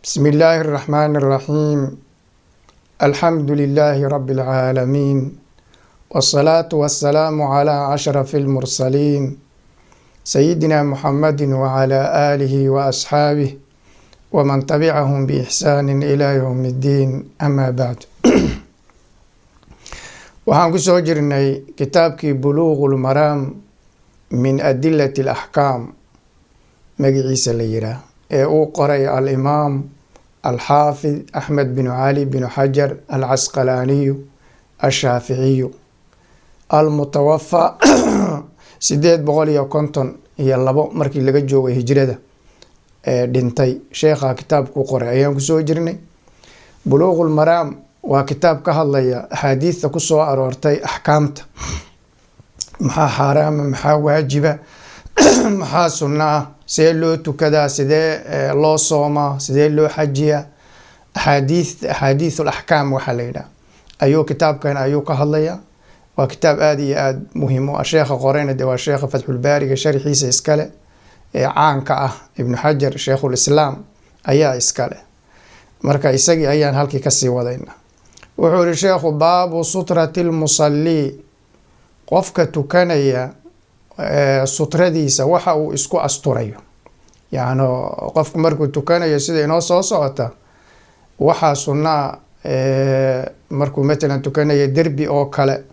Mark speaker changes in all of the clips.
Speaker 1: بسم الله الرحمن الرحيم. الحمد لله رب العالمين، والصلاة والسلام على أشرف المرسلين، سيدنا محمد وعلى آله وأصحابه ومن تبعهم بإحسان إلى يوم الدين. أما بعد، waxaan ku soo jirnay kitaabkii Buluuqu Lmaraam min Adilati Alaxkaam magaciisa la yihaah, ee uu qoray Alimaam Alxaafid Axmed binu Cali binu Xajar Alcasqalaaniyu Ashaaficiyu, almutawafa 852 markii laga joogay hijrada ee dhintay. Sheekha kitaabku qoray ayaan kusoo jirnay. Buluuqu Lmaraam waa kitaab ka hadlaya axaadiidta kusoo aroortay axkaamta: maxaa xaaraama, maxaa waajiba, maxaa sunno ah, see loo tukadaa, sidee loo soomaa, sidee loo xajiyaa. Axaadiis, axaadiithul axkaam waxaa la yidhaha ayuu kitaabkan ayuu ka hadlaya. Waa kitaab aada iyo aada muhiim u ah. Sheekha qorayna de waa sheekha Fatxulbaariga sharxiisa iskale ee caanka ah, Ibnu Xajar, Sheikhulislaam ayaa iskale. Marka isagii ayaan halkii kasii wadayna. Wuxuu yihi sheekhu: baabu sutrati lmusallii, qofka tukanaya sutradiisa, waxa uu isku asturayo. Yacni qofku markuu tukanayo, sida inoo soo socota, waxaa sunnaa markuu matalan tukanayo derbi oo kale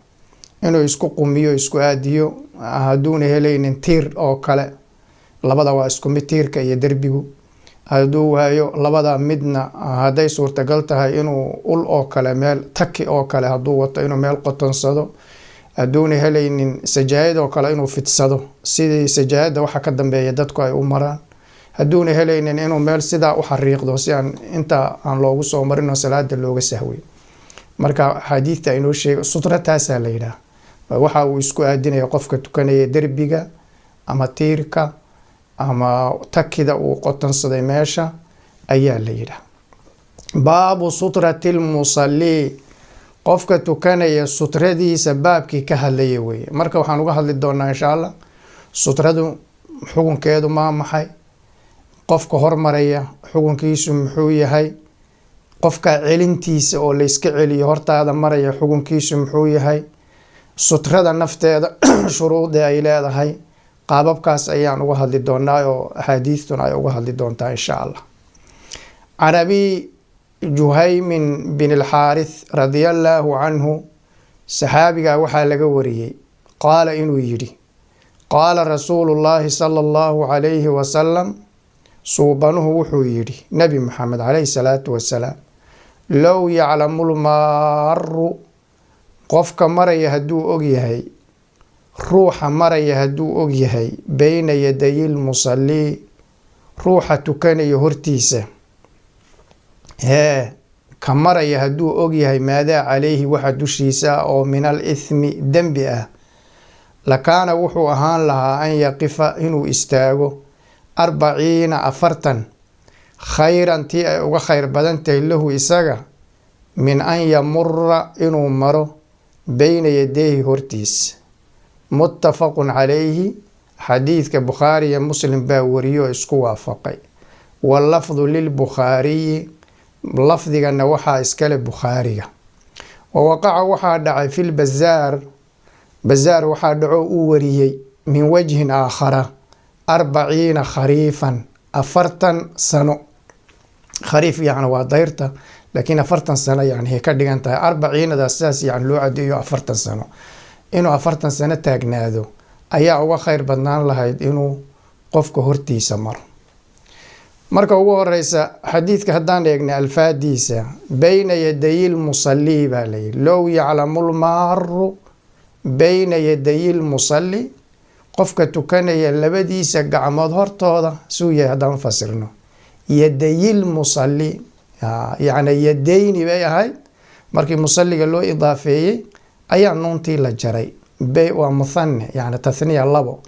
Speaker 1: inuu isku qumiyo, isku aadiyo, hadduuna helaynin tiir oo kale. Labada waa isku mid, tiirka iyo derbigu. Hadduu waayo labada midna, hadday suurtagal tahay inuu ul oo kale, meel taki oo kale hadduu wato, inuu meel qotonsado. Hadduuna helaynin, sajaayad oo kale inuu fidsado, sidii sajaayadda waxa ka dambeeya dadku ay u maraan. Hadduuna helaynin, inuu meel sidaa u xariiqdo si aan inta aan loogu soo marin oo salaada looga sahway. Marka axaadiidta inoo sheega sutra taasaa la yidhaah, waxa uu isku aadinaya qofka tukanaya derbiga ama tiirka ama takida uu qotonsaday meesha ayaa la yidhaah. Baabu sutrati lmusallii, qofka tukanaya sutradiisa baabkii ka hadlaya weeye. Marka waxaan uga hadli doonaa, insha Allah, sutradu xukunkeedu maa maxay, qofka hormaraya xukunkiisu muxuu yahay, qofka celintiisa oo layska celiyo hortaada maraya xukunkiisu muxuu yahay, sutrada nafteeda shuruudda ay leedahay. Qaababkaas ayaan uga hadli doonaa oo axaadiistuna ay uga hadli doontaa, insha Allah. Can Abi Juhaymin bin Alxaarith radia allaahu canhu, saxaabigaa waxaa laga wariyey, qaala inuu yidhi: qaala rasuulu llaahi sala allahu calayhi wasalam, suubanuhu wuxuu yidhi, Nebi Maxamed calayhi salaatu wasalaam: low yaclamu lmaaru, qofka maraya hadduu og yahay, ruuxa maraya hadduu og yahay, beyna yadayi lmusallii, ruuxa tukanaya hortiisa hee ka maraya hadduu og yahay, maadaa calayhi, waxa dushiisa oo min al ithmi, dembi ah, lakaana wuxuu ahaan lahaa an yaqifa, inuu istaago, 40, 40, khayran, tii ay uga khayr badan tahay, lahu isaga, min an yamura, inuu maro, beyna yadayhi, hortiisa. Muttafaqun calayhi, xadiidka Bukhaari iyo Muslim baa wariyo oo isku waafaqay. Wallafdu lilbukhaariyi, lafdigana waxaa iskale Bukhaariga. Wa waqaca, waxaa dhacay, fi lbazaar, Bazaar waxaa dhaco uu wariyey, min wajhin aakhara, 40 khariifan, 40 sano. Khariif yacni waa dayrta, laakiin 40 sano yani ka dhigan tahay arbaciinadaas. Sidaas yani loo cadeeyo, 40 sano, inuu 40 sano taagnaado ayaa uga khayr badnaan lahayd inuu qofka hortiisa maro. Marka ugu horeysa xadiidka haddaan eegnay alfaadiisa, bayna yadayi lmusallii baa layihi. Low yaclamu lmaaru bayna yadayi lmusalli, qofka tukanaya labadiisa gacmood hortooda suu yahay haddaan fasirno, yadayi lmusalli, yacni yadayni bay ahayd, markii musalliga loo idaafeeyey ayaa nuuntii la jaray. Waa muthane, yani tathniya, labo.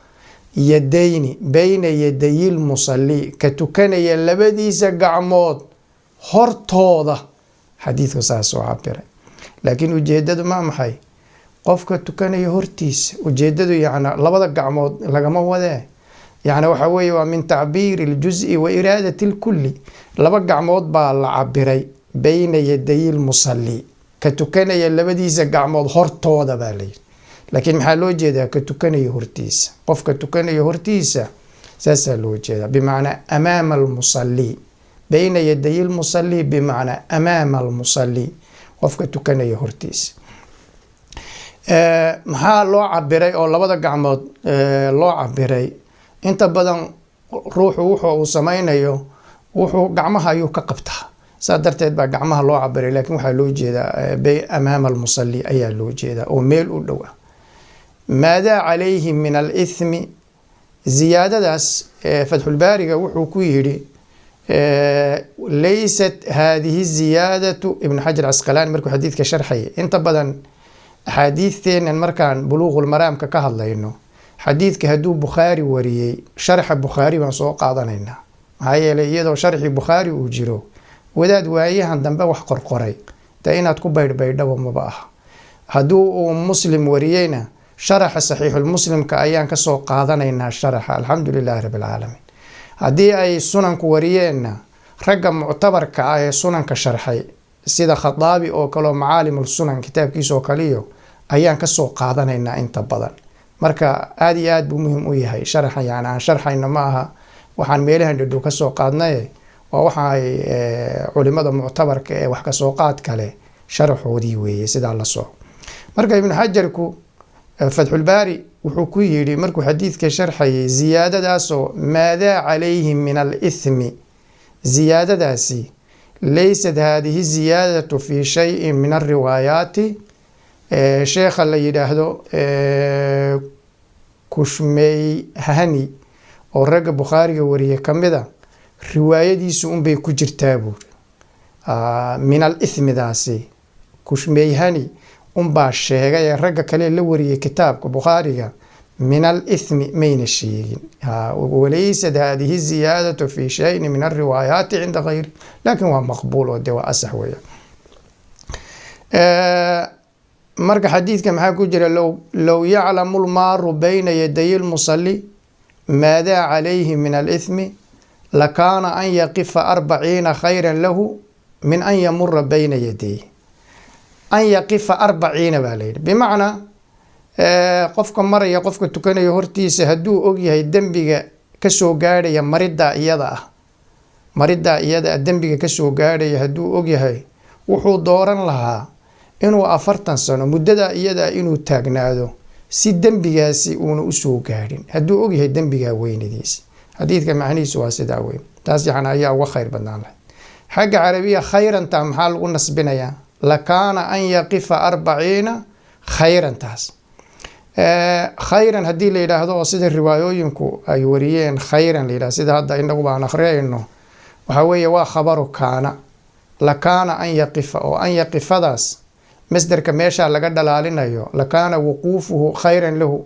Speaker 1: Yadayni, bayna yadayi lmusalli, ka tukanaya labadiisa gacmood hortooda. Xadiidku saas oo cabiray, laakiin ujeedadu ma maxay? Qofka tukanaya hortiisa ujeedadu yacna labada gacmood lagama wadee. Yani waxa weeye waa min tacbiiri اljuز'i wa iraadati اlkuli. Laba gacmood baa la cabiray, bayna yaday lmusalli, ka tukanaya labadiisa gacmood hortooda baa layidhi, laakiin maxaa loo jeedaa? Ka tukanaya hortiisa, qofka tukanaya hortiisa, saasaa loo jeedaa, bimacnaa amaama almusalli. Bayna yaday lmusalli bimacnaa amaama almusalli, qofka tukanaya hortiisa. Maxaa loo cabiray oo labada gacmood loo cabiray? Inta badan ruuxu wuxu uu sameynayo wuxuu gacmaha ayuu ka qabtaa, saa darteed baa gacmaha loo cabiray, laakiin waxaa loo jeedaa amaama almusalli ayaa loo jeedaa oo meel u dhow ah. Maadaa calayhi min alithmi, ziyaadadaas Fatxulbaariga wuxuu ku yidhi: laysat haadihi ziyaadatu. Ibnu Xajar Casqalaani markuu xadiidka sharxayay, inta badan axaadiisteenan markaan Buluuqulmaraamka ka hadlayno, xadiidka hadduu Bukhaari wariyey, sharxa Bukhaari baan soo qaadanaynaa. Maxaa yeelay, iyadoo sharxii Bukhaari uu jiro, wadaad waayahan dambe wax qorqoray dee inaad ku baydhbaydhaba maba aha. Hadduu uu Muslim wariyeyna, sharaxa Saxiixulmuslimka ayaan kasoo qaadanaynaa sharaxa. Alxamdu lilaahi rabbi alcaalamiin. Haddii ay sunanku wariyeenna, ragga muctabarka ah ee sunanka sharxay, sida Khataabi oo kaleo Macaalimul Sunan kitaabkiisa oo kaliyo, ayaan kasoo qaadanaynaa inta badan. Marka aada iyo aad buu muhim u yahay sharaxa. Yani aan sharxayno ma aha waxaan meelahan dhadhow kasoo qaadnaye, waa waxaay culimada muctabarka ee wax kasoo qaad kale sharaxoodii weeye. Sidaa la soco. Marka Ibnu Xajarku Fatxulbaari wuxuu ku yidhi markuu xadiidka sharxayay, ziyaadadaasoo maadaa calayhi min alithmi, ziyaadadaasi laysat haadihi ziyaadatu fi shayin min alriwaayaati. Sheekha la yidhaahdo Kushmeyhani oo ragga Bukhaariga wariye kamida riwaayadiisu unbay ku jirtaa buuri. Min alithmidaasi Kushmeyhani unbaa sheegay ee ragga kale la wariyey kitaabka Bukhaariga min alithmi mayna sheegin. Walaysat haadihi ziyaadatu fi shayin min alriwaayaati cinda gayri, laakin waa maqbuul oo de waa asax weya. Marka xadiidka maxaa ku jira? Low yaclamu lmaaru bayna yaday lmusali maadaa calayhi min alithmi lakaana an yaqifa 40 khayra lahu min an yamura bayna yadayh. An yaqifa 40 baa la yidhi, bimacnaa qofka maraya qofka tukanaya hortiisa hadduu ogyahay dembiga kasoo gaadhaya maridaa iyada ah, maridaa iyada ah dembiga kasoo gaadhaya hadduu ogyahay, wuxuu dooran lahaa inuu 40 sano muddadaa iyada ah inuu taagnaado si dembigaasi uuna usoo gaadhin, hadduu ogyahay dembigaa weynadiisa. Xadiidka macnihiisu waa sidaa weyn. Taas yani ayaa uga khayr badnaan lahayd. Xagga carabiya khayrantaa maxaa lagu nasbinayaa? Lakaana an yaqifa 40 khayrantaas, khayran haddii la yidhaahdo oo sida riwaayooyinku ay wariyeen khayran la yidhahdo, sida hadda inagu baan akhriyayno, waxaa weeye waa khabaru kaana. Lakaana an yaqifa, oo an yaqifadaas masderka meeshaa laga dhalaalinayo, lakaana wuquufuhu khayran lahu.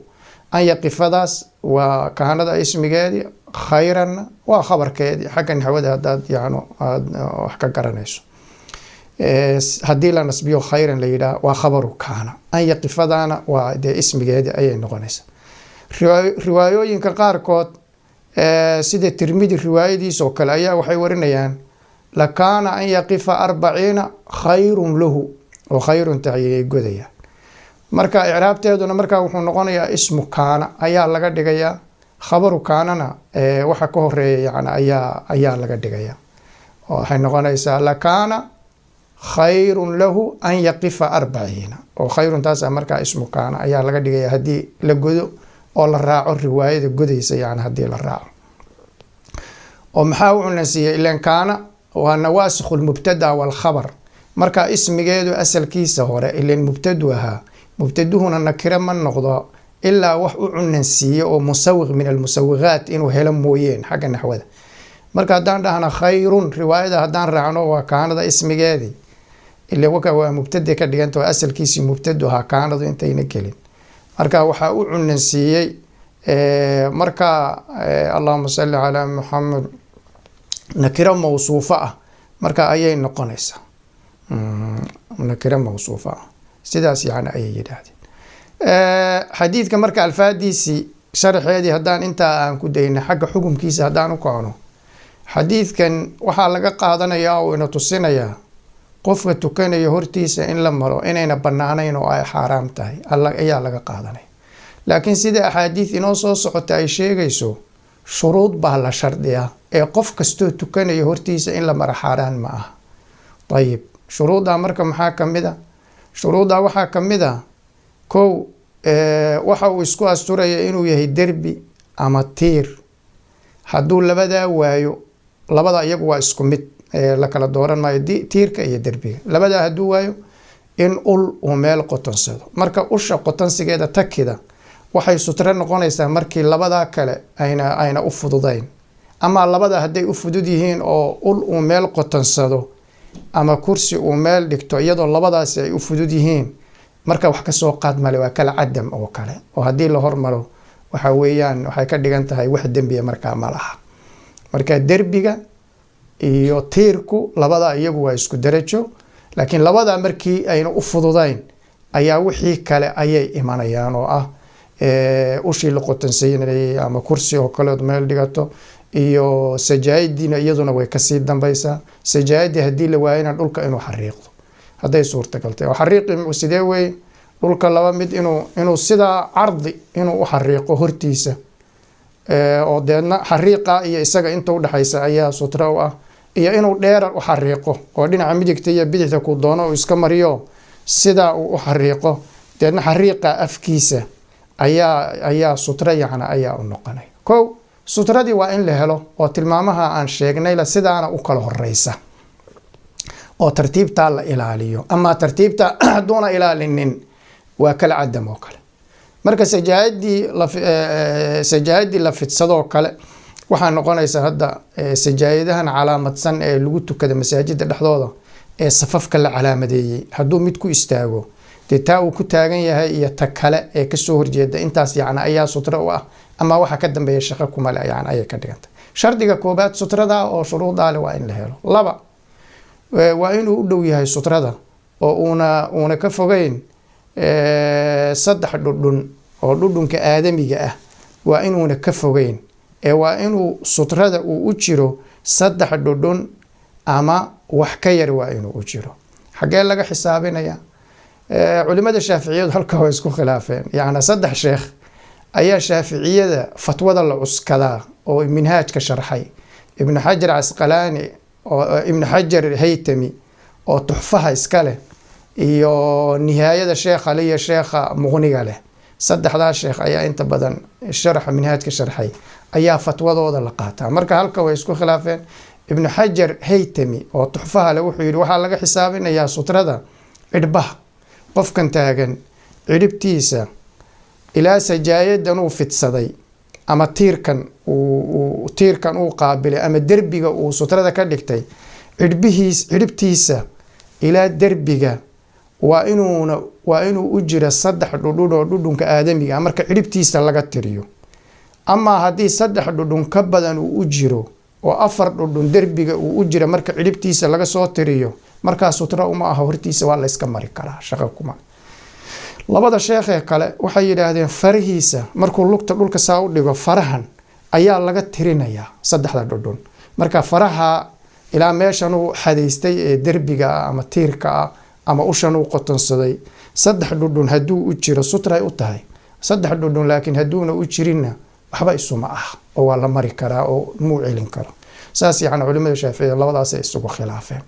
Speaker 1: An yaqifadaas waa kaanada ismigeedii, khayranna waa khabarkeedii. Xagga naxwada haddaad yani aada wax ka garanayso, haddii la nasbiyo khayran la yidhaah, waa khabaru kaana, an yaqifadana waa dee ismigeedii ayay noqonaysaa. Riwaayooyinka qaarkood, sida Tirmidi riwaayadiis oo kale, ayaa waxay warinayaan lakaana an yaqifa 40 khayrun lahu, oo khayrun taciyay godayaan. Marka icraabteeduna markaa wuxuu noqonayaa ismu kaana ayaa laga dhigayaa, khabaru kaanana waxa ka horeeya yani ayaa laga dhigaya, oo waxay noqonaysaa lakaana khayrun lahu an yaqifa 40, oo khayrun taasa markaa ismu kaana ayaa laga dhigaya haddii la godo oo la raaco riwaayada godaysa. Yani haddii la raaco oo maxaa u cunansiiyey? Ilan kaana waa nawaasikhu lmubtada walkhabar. Marka ismigeedu asalkiisa hore ilan mubtadu ahaa, mubtaduhuna nakiro ma noqdo ilaa wax u cunansiiyo oo musawiq min almusawiqaat inuu helo mooyeen xagga naxwada. Marka haddaan dhahno khayrun, riwaayada haddaan raacno, waa kaanada ismigeedii, ila waka waa mubtade ka dhiganta, waa asalkiisii mubtadu ahaa kaanadu intayna gelin. Marka waxaa u cunansiiyey marka, allahuma salli calaa Muxamed, nakiro mawsuufo ah marka ayay noqonaysaa, nakiro mawsuufo ah sidaas yani ayay yidhaahdeen. Xadiidka marka alfaadiisii Sharaxeedii haddaan intaa aan ku dayna, xagga xukumkiisa haddaan u kacno, xadiidkan waxaa laga qaadanayaa oo ina tusinayaa qofka tukanaya hortiisa in la maro inayna bannaanayn oo ay xaaraam tahay ayaa laga qaadanaya. Laakiin sida axaadiid inoo soo socota ay sheegayso, shuruud baa la shardiyaa ee qof kastoo tukanaya hortiisa in la maro xaaraan ma aha. Ayib, shuruuddaa marka maxaa ka mid a? Shuruuddaa waxaa ka mid a: kow, waxa uu isku asturaya inuu yahay derbi ama tiir. Hadduu labadaa waayo, labada iyagu waa isku mid, la kala dooran maayo tiirka iyo derbiga. Labadaa hadduu waayo, in ul uu meel qotonsado. Marka usha qotonsigeeda takida waxay sutro noqonaysaa markii labadaa kale ayna u fududayn. Ama labada hadday u fudud yihiin oo ul uu meel qotonsado ama kursi uu meel dhigto iyadoo labadaasi ay u fudud yihiin, marka wax kasoo qaad male, waa kala cadam oo kale, oo haddii la hormaro waxa weeyaan waxay ka dhigan tahay wax dembiya markaa ma laha. Marka derbiga iyo tiirku labada iyagu waa isku darajo, laakiin labada markii ayna u fududayn ayaa wixii kale ayay imanayaan, oo ah ushii la qotonsiinayay ama kursi oo kaleod meel dhigato, iyo sajaayidiina iyaduna way kasii dambaysaa. Sajaayadii haddii la waayana, dhulka inuu xariiqdo hadday suurtagaltay. Oo xariiqi sidee wey? Dhulka laba mid, inuu sidaa cardi inuu u xariiqo hortiisa, oo deedna xariiqa iyo isaga inta udhexaysa ayaa sutra u ah, iyo inuu dheerar u xariiqo oo dhinaca midigta iyo bidixda ku doono uu iska mariyo, sidaa uu u xariiqo, deedna xariiqa afkiisa ayaa sutra yacna ayaa u noqonaya. Kow, sutradii waa in la helo oo tilmaamaha aan sheegnayla sidaana u kala horeysa oo tartiibtaa la ilaaliyo. Ama tartiibta hadduuna ilaalinin, waa kala cadam oo kale. Marka sajaayadii la fidsadoo kale waxaa noqonaysa hadda sajaayadahan calaamadsan ee lagu tukada masaajida dhexdooda ee safafka la calaamadeeyey, hadduu mid ku istaago, dee taa uu ku taagan yahay iyo ta kale ee kasoo horjeeda intaas yacni ayaa sutro u ah, ama waxa ka dambeeya shaqo kumale yani ayay ka dhigantay. Shardiga koobaad sutrada oo shuruudaa leh waa in la helo. Laba, waa inuu u dhow yahay sutrada oo uuna ka fogeyn 3 dhudhun oo dhudhunka aadamiga ah. Waa inuuna ka fogeyn ee waa inuu sutrada uu u jiro 3 dhudhun ama wax ka yar waa inuu u jiro. Xaggee laga xisaabinaya? Culimada Shaaficiyadu halka waa isku khilaafeen. Yacni saddex sheekh ayaa Shaaficiyada fatwada la cuskadaa oo Minhaajka sharxay: Ibnu Xajar Casqalaani, oo Ibnu Xajar Haytami oo Tuxfaha iska leh, iyo Nihaayada sheekha le, iyo sheekha Muqniga leh. Saddexdaa sheekh ayaa inta badan sharaxa Minhaajka sharxay ayaa fatwadooda la qaataa. Marka halka way isku khilaafeen. Ibnu Xajar Haytami oo Tuxfaha leh wuxuu yidhi waxaa laga xisaabinayaa sutrada cidhbaha qofkan taagan cidhibtiisa ilaa sajaayadan uu fidsaday ama tiirkan uu qaabilay ama derbiga uu sutrada ka dhigtay cidhbihiis, cidhibtiisa ilaa derbiga waa inuu u jira 3 dhudhun oo dhudhunka aadamiga marka cidhibtiisa laga tiriyo. Ama haddii 3 dhudhun ka badan uu u jiro oo 4 dhudhun derbiga uu u jira marka cidhibtiisa laga soo tiriyo, markaa sutra uma aha, hortiisa waa la iska mari karaa, shaqo kuma. Labada sheekhee kale waxay yidhaahdeen farihiisa markuu lugta dhulka saa u dhigo, farahan ayaa laga tirinayaa 3da dhudhun. Marka faraha ilaa meeshan uu xadaystay ee derbiga ah ama tiirka ah ama ushan uu qotonsaday 3 dhudhun hadduu u jiro, sutray u tahay 3 dhudhun. Laakiin hadduuna u jirinna, waxba isuma ah oo waa la mari karaa oo muu celin karo. Saas yacni culimada Shaaficiyada labadaasay isugu khilaafeen.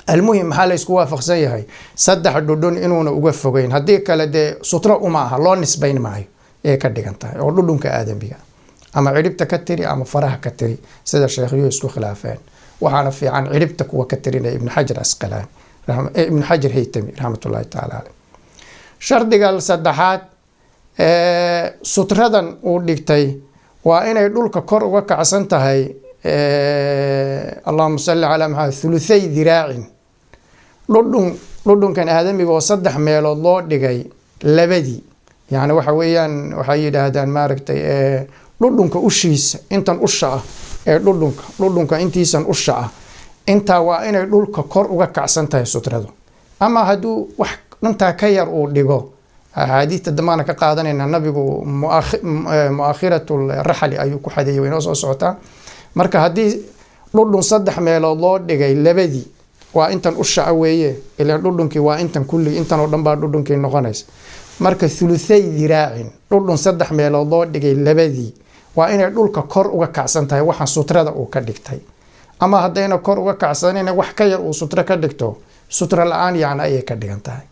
Speaker 1: Almuhim, maxaa la isku waafaqsan yahay? 3 dhudhun inuuna uga fogeyn. Haddii kale dee sutro uma aha, loo nisbayn maayo ee ka dhigan tahay, oo dhudhunka aadamiga ama cidhibta ka tiri ama faraha ka tiri, sida sheekhyuhu isku khilaafeen. Waxaana fiican cidhibta kuwa ka tirinaya, Ibnu Xajar Asqalaani, Ibnu Xajar Haytami raxmatullahi taala caleyh. Shardiga saddexaad, sutradan uu dhigtay waa inay dhulka kor uga kacsan tahay, allahuma salli calaa maxamed, thuluthay diraacin, dhudhun dhudhunkan aadamiga oo saddex meelood loo dhigay labadii. Yani waxa weeyaan waxay yidhaahdaan maaragtay dhudhunka ushiisa, intan usha ah ee dhudhunka intiisan usha ah, intaa waa inay dhulka kor uga kacsan tahay sutradu. Ama hadduu wax intaa ka yar uu dhigo Axaadiista dambana ka qaadanayna, nabigu mu'akhiratu raxli ayuu ku xadeeyay, way noo soo socotaa. Marka haddii dhudhun saddex meelood loo dhigay labadii, waa intan ushaca weeye, ilaan dhudhunkii waa intan kulli, intan oo dhan baa dhudhunkii noqonaysa. Marka thuluthay diraacin, dhudhun saddex meelood loo dhigay labadii, waa inay dhulka kor uga kacsan tahay waxaan sutrada uu ka dhigtay. Ama haddayna kor uga kacsanayna, wax ka yar uu sutro ka dhigto, sutra la-aan yacni ayay ka dhigan tahay.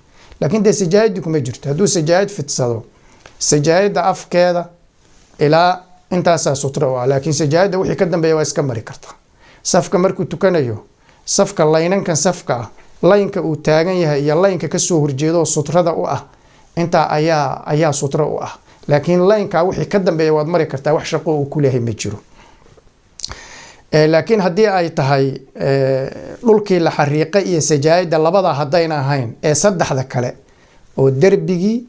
Speaker 1: Laakiin dee sajaayadii kuma jirto. Hadduu sajaayad fidsado, sajaayadda afkeeda ilaa intaasaa sutra u ah, laakiin sajaayadda wixii ka dambeeya waa iska mari kartaa. Safka markuu tukanayo, safka laynankan safka ah, laynka uu taagan yahay iyo laynka kasoo horjeedo sutrada u ah, intaa ayaa sutra u ah, laakiin laynkaa wixii ka dambeeya waad mari kartaa, wax shaqo uu ku leeyahay ma jiro. Laakiin haddii ay tahay dhulkii la xariiqay iyo sajaayadda labada haddayna ahayn, ee saddexda kale oo derbigii,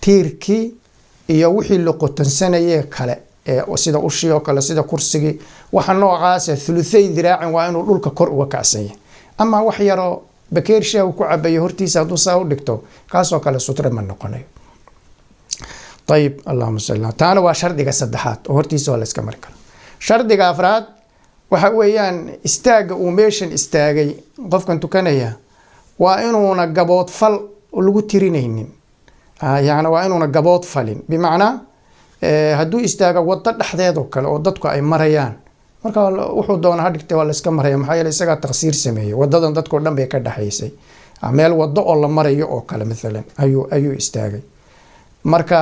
Speaker 1: tiirkii iyo wixii la qotonsanayee kale, ee sida ushii oo kale, sida kursigii, waxa noocaasa, thuluthay diraacin waa inuu dhulka kor uga kacsan yahay. Ama wax yaroo bakeer shaah uu ku cabayo hortiisa hadduu saa u dhigto, kaasoo kale sutra ma noqonayo. Ayib, allahuma salli. Taana waa shardiga saddexaad oo hortiisa waa la iska mari kara. Shardiga afraad waxa weeyaan istaagga uu meeshan istaagay qofkan tukanaya waa inuuna gaboodfal lagu tirinaynin, yani waa inuuna gabood falin. Bimacnaa, hadduu istaaga waddo dhexdeedoo kale oo dadku ay marayaan, marka wuxuu doona ha dhigtay, waa la iska maraya. Maxaa yeele isagaa taqsiir sameeyey, wadadan dadkao dhan bay ka dhexaysay. Meel waddo oo la marayo oo kale maalan ayuu istaagay. Marka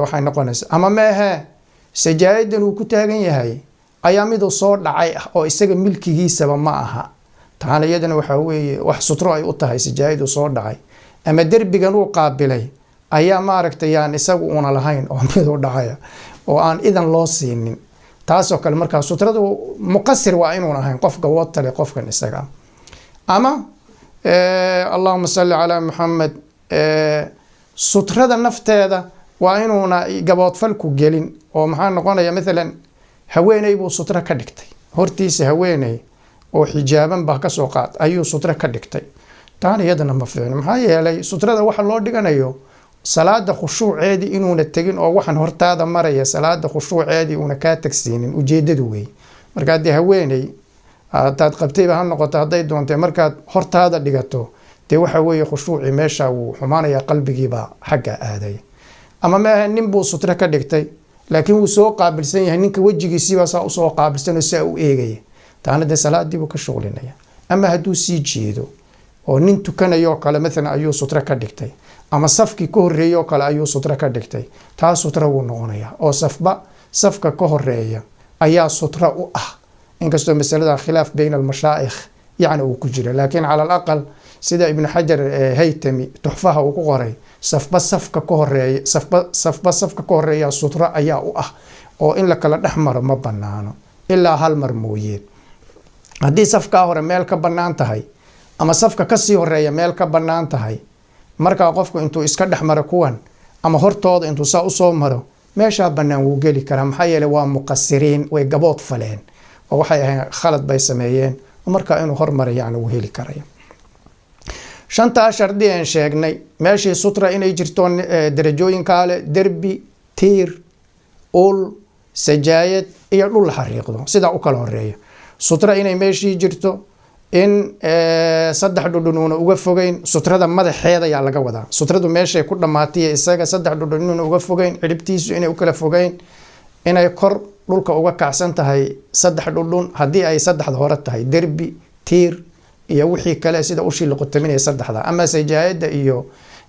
Speaker 1: waxay noqonaysaa, ama meehe sajaayadan uu ku taagan yahay ayaa miduu soo dhacay ah oo isaga milkigiisaba ma aha. Taana iyadana waxaa weeye wax sutro ay u tahay sajaayadu soo dhacay, ama derbigan uu qaabilay ayaa maaragtay yaan isagu una lahayn oo miduu dhacaya oo aan idan loo siinin, taasoo kale markaa sutradu muqasir waa inuun ahayn, qof gawood tale qofkan isaga. Ama, allahuma salli calaa Maxamed, sutrada nafteeda waa inuuna gaboodfalku gelin. Oo maxaa noqonaya? Maalan haweeney buu sutro ka dhigtay hortiisa, haweeney oo xijaaban baa kasoo qaad ayuu sutro ka dhigtay. Taana iyadana ma fiicno. Maxaa yeelay sutrada waxa loo dhiganayo salaada khushuuceedii inuuna tegin, oo waxan hortaada maraya salaada khushuuceedii uuna kaa tagsiinin ujeedadu wey. Marka haddii haweeney hadaad qabtayba ha noqoto hadday doontay, markaad hortaada dhigato, dee waxa weeye khushuucii meesha wuu xumaanaya, qalbigiibaa xagga aaday. Ama maaha, nin buu sutro ka dhigtay, laakiin wuu soo qaabilsan yahay ninka, wejigiisiibaa saa usoo qaabilsan oo saa u eegaya. Taana dee salaadiibuu ka shuqlinaya. Ama hadduu sii jeedo oo nin tukanayoo kale maalan ayuu sutro ka dhigtay, ama safkii ka horreeyey oo kale ayuu sutro ka dhigtay, taa sutro wuu noqonayaa, oo safba safka ka horeeya ayaa sutro u ah, inkastoo masalada khilaaf bayna almashaa'ikh yacni uu ku jira. Laakiin cala alaqal sida Ibnu Xajar Haytami Tuxfaha uu ku qoray, safba safka ka horeeya, safba safka ka horeeya sutro ayaa u ah, oo in la kala dhex maro ma banaano ilaa hal mar mooyee. Haddii safkaa hore meel ka bannaan tahay ama safka kasii horeeya meel ka bannaan tahay, markaa qofku intuu iska dhex maro kuwan ama hortooda intuu saa usoo maro, meeshaa bannaan wuu geli karaa. Maxaa yeele waa muqasiriin, way gabood faleen oo waxay ahayn khalad bay sameeyeen, markaa inuu hormaray yani wuu heli karaya. Shantaa shardi aan sheegnay, meeshii sutra inay jirto, darajooyinkaa le, derbi, tiir, ul, sajaayad iyo dhul la xariiqdo sidaa u kala horeeya, sutra inay meeshii jirto, in 3 dhudhun uuna uga fogeyn sutrada madaxeeda ayaa laga wadaa, sutradu meeshay ku dhammaatay isaga 3 dhudhun inuuna uga fogeyn, cidhibtiisu inay u kala fogeyn, inay kor dhulka uga kacsan tahay 3 dhudhun haddii ay saddexda hore tahay, derbi, tiir iyo wixii kale sida ushii la qotaminaya saddexda, ama sajaayada iyo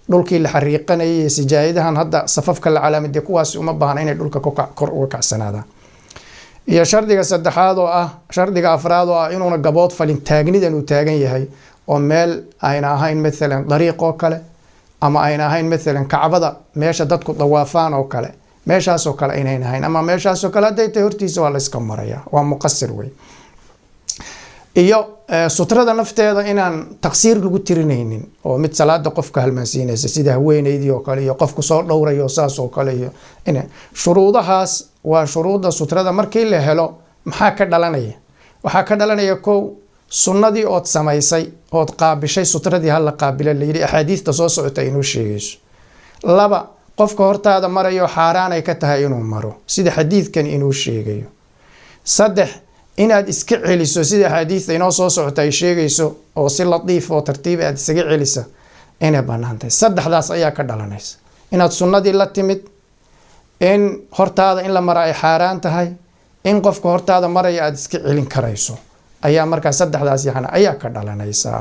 Speaker 1: dhulkii la xariiqanayay. Sajaayadahan hadda safafka la calaamadiya, kuwaasi uma baahna inay dhulka kor uga kacsanaadaan. Iyo shardiga saddexaad oo ah, shardiga afraad oo ah inuuna gabood falin taagnidan uu taagan yahay, oo meel ayna ahayn maalan dariiq oo kale, ama ayna ahayn maalan Kacbada meesha dadku dawaafaan oo kale, meeshaasoo kale aynayn ahayn. Ama meeshaasoo kale hadday tahay, hortiisa waa la iska maraya, waa muqasir wey. Iyo sutrada nafteeda inaan taqsiir lagu tirinaynin oo mid salaada qofka halmaansiinaysa sida haweeneydii oo kale iyo qofku soo dhowrayo saas oo kale. Iyo shuruudahaas waa shuruudda sutrada. Markii la helo maxaa ka dhalanaya? Waxaa ka dhalanaya, kow, sunnadii ood samaysay ood qaabishay sutradii hala qaabila layidhi, axaadiista soo socota inoo sheegayso. Laba, qofka hortaada marayo xaaraan ay ka tahay inuu maro, sida xadiidkan inuu sheegayo. Saddex, inaad iska celiso, sida axaadiista inoo soo socota ay sheegayso, oo si latiif oo tartiib aad isaga celisa inay bannaan tahay. Saddexdaas ayaa ka dhalanaysa: inaad sunnadii la timid, in hortaada in la mara ay xaaraan tahay, in qofka hortaada maraya aada iska celin karayso. Ayaa markaa saddexdaas yani ayaa ka dhalanaysa.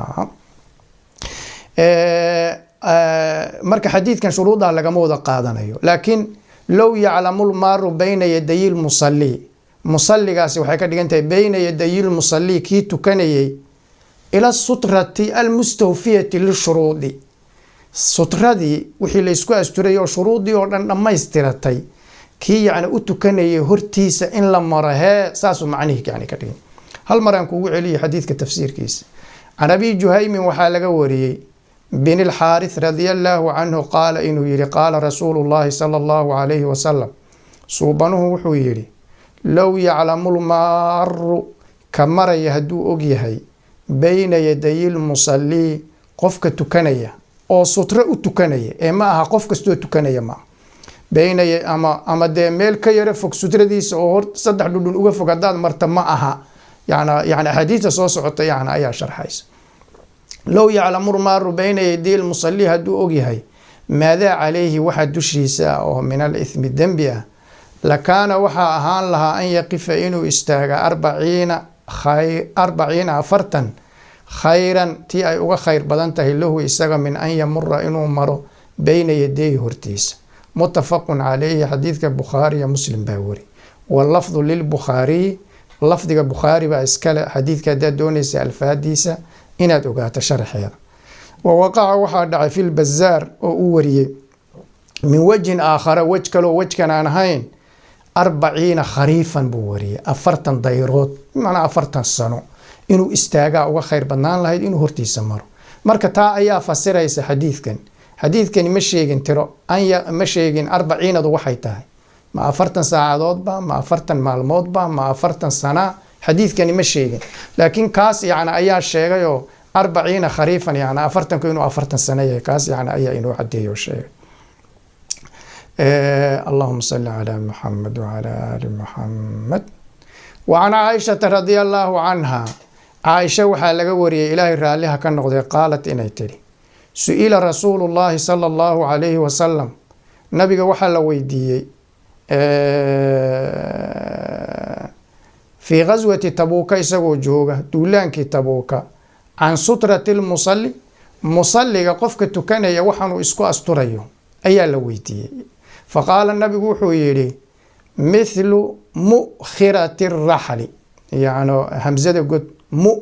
Speaker 1: Marka xadiidkan shuruuddaa lagama wada qaadanayo, laakiin "لو يعلم المار بين يدي المصلي", musalligaasi waxay ka dhigan tahay بين يدي المصلي, kii tukanayay, إلى السترة المستوفية للشروط, sutradii wixii laysku asturay oo shuruudii oo dhan dhammaystiratay, kii yacni u tukanayay hortiisa in la maro hee, saasuu macnihii yani ka dhigan. Hal maraan kugu celiyay xadiidka tafsiirkiisa. Can Abi Juhaymin waxaa laga wariyey bin Alxaarith رضي الله عنه qaala, inuu yihi: "قال رسول الله صلى الله عليه وسلم", Suubanuhu wuxuu yidhi: "لو يعلم المار", ka maraya hadduu og yahay, "بين يدي المصلي", qofka tukanaya oo sutro u tukanaya, ee ma aha qof kastoo tukanaya ma aha, بين ama dee meel ka yaro fog sutradiisa oo hor 3 dhudhun uga fog haddaad marta ma aha. Yani axaadiista soo socota yani ayaa sharxaysa. "لو يعلم المار بين يدي المصلي", hadduu ogyahay, "ماذا عليه", waxa dushiisa ah oo "من الإثم", dembi ah, "لكان", waxaa ahaan lahaa, "أن يقف", inuu istaaga, 40, 40, "خيرا", tii ay uga khayr badan tahay, "له", isaga, "من أن يمر", inuu maro, "بين يديه", hortiisa. متفق عليه, xadiidka Bukhaari iyo Muslim baa wari. واللفظ للبخاري, lafdiga Bukhaari baa iskale. Xadiidka haddaad doonaysa alfaadiisa inaad ogaato sharxeeda. ووقع, waxaa dhacay, في البزار oo uu wariyey, من وجه آخر, wej kaloo wejkan aan ahayn, 40 خريفا buu wariyey, 40 dayrood, bimacnaa 40 sano inuu istaagaa uga khayr badnaan lahayd inuu hortiisa maro. Marka taa ayaa fasiraysa xadiidkan. Xadiidkani ma sheegin tiro, anya ma sheegin arbaciinadu waxay tahay, ma 40 saacadoodba, ma 40 maalmoodba, ma 40 sana, xadiidkani ma sheegin. Laakiin kaas yani ayaa sheegayoo 40 خريفا, yani 40ku inuu 40 sano yahay, kaas yani ayaa inoo cadeeyo oo sheegay. اللهم صل على محمد وعلى آل محمد. وعن عائشة رضي الله عنها, Caaisha waxaa laga wariyey, Ilaahay raalliha ka noqday, قالت, inay tidhi: "سئل رسول الله صلى الله عليه وسلم", nabiga waxaa la weydiiyey, "في غزوة تبوك", isagoo jooga duulaankii Tabuuka, "عن سترة المصلي", musalliga, qofka tukanaya, waxaanuu isku asturayo ayaa la weydiiyey. فقال, nabigu wuxuu yidhi: "مثل مؤخرة الرحل", yani hamzada god, mu,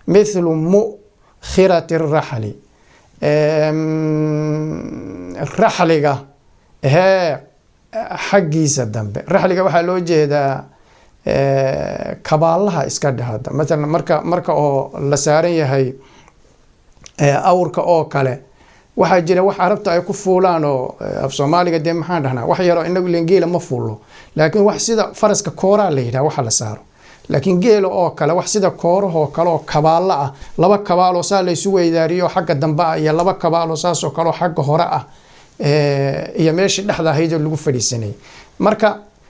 Speaker 1: "مثل مؤخرة الرحل", raxliga hee xaggiisa dambe. Raxliga waxaa loo jeedaa kabaalaha iska dheh hadda matalan, marka oo la saaran yahay awrka oo kale, waxaa jira wax Carabta ay ku fuulaan oo af Soomaaliga dee maxaan dhahnaa, wax yaroo inagu ilen geela ma fuulo, laakiin wax sida faraska kooraa la yidhaha waxa la saaro, laakiin geela oo kale wax sida koorahoo kale oo kabaallo ah, laba kabaaloo saa laysu weydaariyo xagga dambe ah iyo laba kabaaloo saasoo kale oo xagga hore ah, iyo meeshii dhexda ahayd oo lagu fadhiisanayay. Marka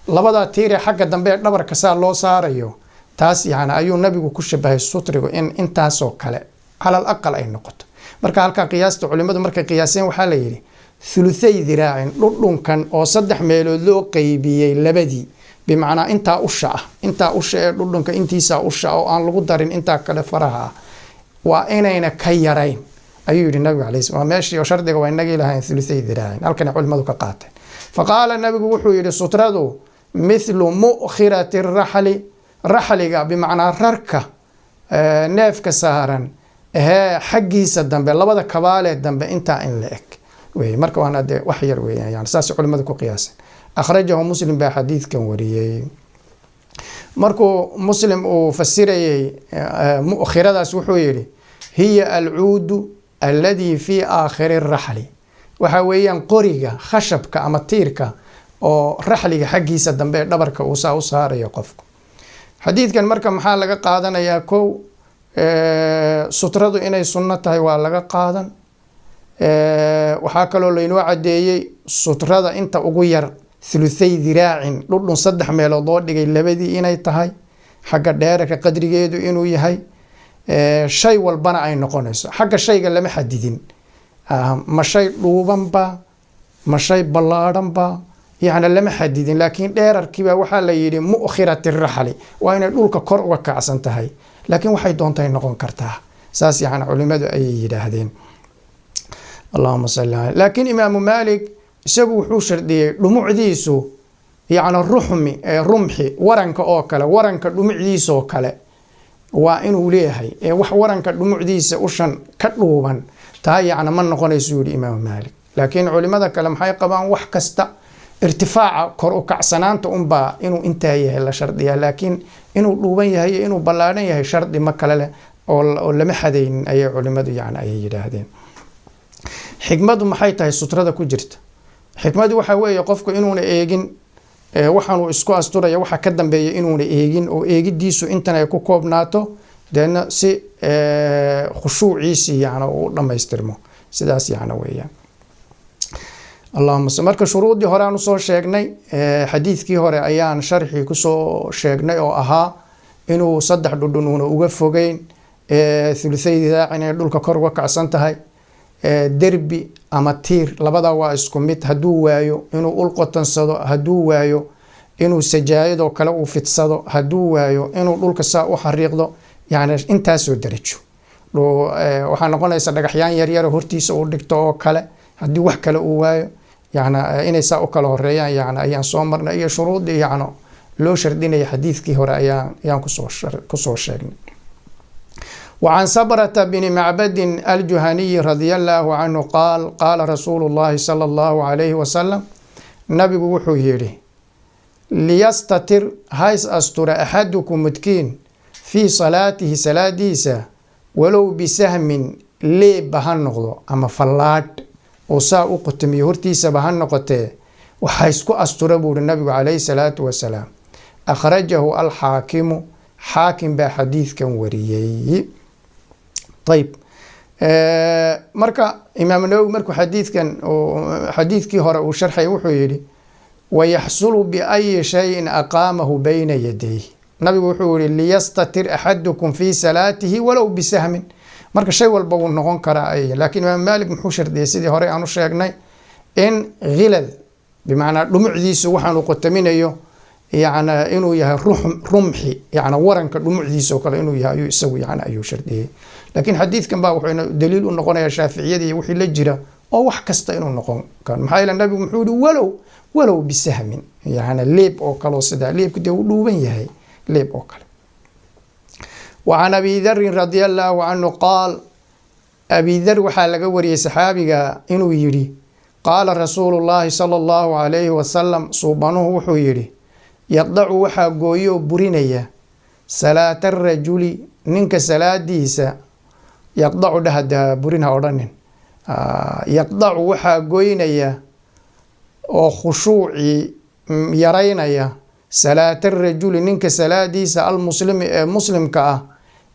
Speaker 1: labadaa tiir ee xagga dambe ee dhabarka saa loo saarayo, taas yani ayuu nabigu ku shabahay sutrigu, in intaasoo kale على الأقل ay noqoto. Marka halkaa qiyaasta culimadu markay qiyaaseen, waxaa la yidhi ثلثي ذراع, dhudhunkan oo saddex meelood loo qeybiyey labadii, bimacnaa intaa usha ah, intaa usha ee dhudhunka intiisaa usha oo aan lagu darin intaa kale faraha ah, waa inayna ka yarayn, ayuu yihi nabigu alay sl. Waa meeshii oo shardiga waa inagii lahayn ثلثي ذراع, halkana culimadu ka qaateen. فقال, nabigu wuxuu yihi: sutradu "مثل مؤخرة الرحل", raxliga bimacnaa rarka neefka saaran hee xaggiisa dambe, labada kabaalee dambe, intaa in la eg wey. Marka waana dee wax yar weeyaan, yani saas culimadu ku qiyaaseen. أخرجه مسلم baa xadiidkan wariyey. Markuu Muslim uu fasirayey mu'khiradaas, wuxuu yihi: "هي العود الذي في آخر الرحل", waxa weeyaan qoriga khashabka ama tiirka oo raxliga xaggiisa dambe ee dhabarka uu saa u saarayo qofku. Xadiidkan marka maxaa laga qaadanayaa? Kow, sutradu inay sunno tahay waa laga qaadan. Waxaa kaloo laynoo caddeeyey sutrada inta ugu yar thuluthay diraacin, dhudhun saddex meelood loo dhigay labadii inay tahay, xagga dheerarka qadrigeedu inuu yahay, shay walbana ay noqonayso. Xagga shayga lama xadidin, ma shay dhuubanba ma shay ballaadhanba, yacni lama xadidin, laakiin dheerarkiiba waxaa la yidhi mu'khirati raxli, waa inay dhulka kor uga kacsan tahay, laakiin waxay doontay noqon kartaa. Saas yacni culimadu ayay yidhaahdeen. Allahuma salli ala. Laakiin Imaamu Maalik isagu wuxuu shardiyey dhumucdiisu yacni ruxmi ee rumxi, waranka oo kale, waranka dhumucdiisoo kale waa inuu leeyahay, ee wax waranka dhumucdiisa ushan ka dhuuban taa yacni ma noqonayso, yihi Imaamu Maalik. Laakiin culimada kale maxay qabaan? Wax kasta irtifaaca kor u kacsanaanta unbaa inuu intaa yahay la shardiyaa, laakiin inuu dhuuban yahay iyo inuu ballaadhan yahay shardi ma kale leh oo lama xadaynin ayay culimadu yani ayay yidhaahdeen. Xikmadu maxay tahay sutrada ku jirta? Xikmadu waxa weeye qofku inuuna eegin waxaanuu isku asturaya waxa ka dambeeya, inuuna eegin oo eegidiisu intan ay ku koobnaato, deedna si khushuuciisii yani uu dhammaystirmo, sidaas yani weeyaan. Allahuma. Marka shuruuddii hore aan usoo sheegnay, xadiidkii hore ayaan sharxii kusoo sheegnay oo ahaa inuu 3 dhudhun uuna uga fogeyn, thuluthay diraac inay dhulka kor uga kacsan tahay, derbi ama tiir labada waa isku mid hadduu waayo inuu ul qotansado, hadduu waayo inuu sajaayadoo kale uu fidsado, hadduu waayo inuu dhulka saa u xariiqdo, yani intaasoo darajo waxaa noqonaysa dhagaxyaan yaryar hortiisa uu dhigto oo kale, haddii wax kale uu waayo, yani inay saa u kala horeeyaan yani ayaan soo marnay, iyo shuruuddii yani loo shardinaya xadiidkii hore ayaan kusoo sheegnay. وعن سبرة بن معبد الجهني رضي الله عنه قال: قال رسول الله صلى الله عليه وسلم، nabigu wuxuu yidhi: ليستتر hays astura أحدكم mudkiin في صلاته salaadiisa ولو بسهم leebba ha noqdo ama fallaadh oo saa u qutmiyo hortiisaba ha noqotee, waxa isku astura, buuri nabigu calayhi salaatu wasalaam. أخرجه الحاكم, xaakim baa xadiidkan wariyey. Ayib, marka Imaam Nawowi markuu xadiidkan xadiidkii hore uu sharxay wuxuu yidhi: ويحصل بأي شيء أقامه بين يديه. Nabigu wuxuu yihi: ليستتر أحدكم في صلاته ولو بسهم. Marka shay walba wuu noqon karaa, laakiin Imaam Maalik muxuu shardiyay? Sidii hore aan u sheegnay, in khilad bimacnaa dhumucdiisu waxaanu qotaminayo yani inuu yahay rumxi, yani waranka dhumucdiisa oo kale inuu yahay ayuu isagu yani ayuu shardiyey. Laakiin xadiidkan baa wuxuu daliil u noqonayaa shaaficiyada iyo wixii la jira oo wax kasta inuu noqon karo. Maxaa yeele nabigu muxuu yihi? Walow بسهم, yani leeb oo kaleo, sidaa leebku dee uu dhuuban yahay, leeb oo kale. وعن أبي ذر رضي الله عنه قال, Abi Dar waxaa laga wariyey saxaabiga inuu yidhi: قال رسول الله صلى الله عليه وسلم, suubanuhu wuxuu yidhi: يقطع waxaa gooyo oo burinaya صلاة الرجل ninka salaadiisa. يقطع dhahada, burin ha odhanin. يقطع waxaa goynaya oo khushuucii yaraynaya صلاة الرجل ninka salaadiisa المسلم ee muslimka ah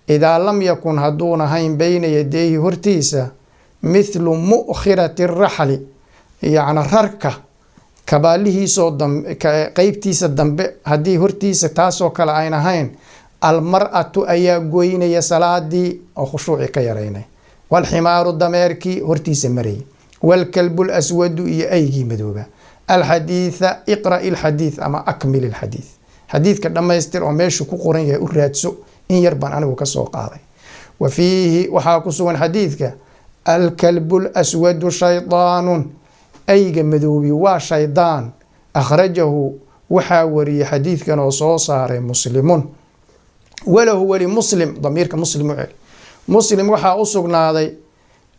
Speaker 1: إذا لم يكن hadduun ahayn بين يديه hortiisa مثل مؤخرة الرحل, yacni rarka kabaalihiisoo qeybtiisa dambe haddii hortiisa taasoo kale ayn ahayn. المرأة ayaa goynaya salaadii oo khushuuci ka yaraynay, والحمار dameerkii hortiisa marayay, والكلب الأسود iyo aygii madooba. الحديث, اقرأ الحديث ama أكمل الحديث, xadiidka dhammaystir oo meeshu ku qoran yahay u raadso. In yar baan anigu kasoo qaaday. وفيه waxaa ku sugan xadiidka: الكلب الأسود شيطان, ayga madoobi waa shaydaan. أخرجه waxaa wariyey xadiidkan oo soo saaray مسلم وله ولمسلم, damiirka Muslim u celi. Muslim waxaa u sugnaaday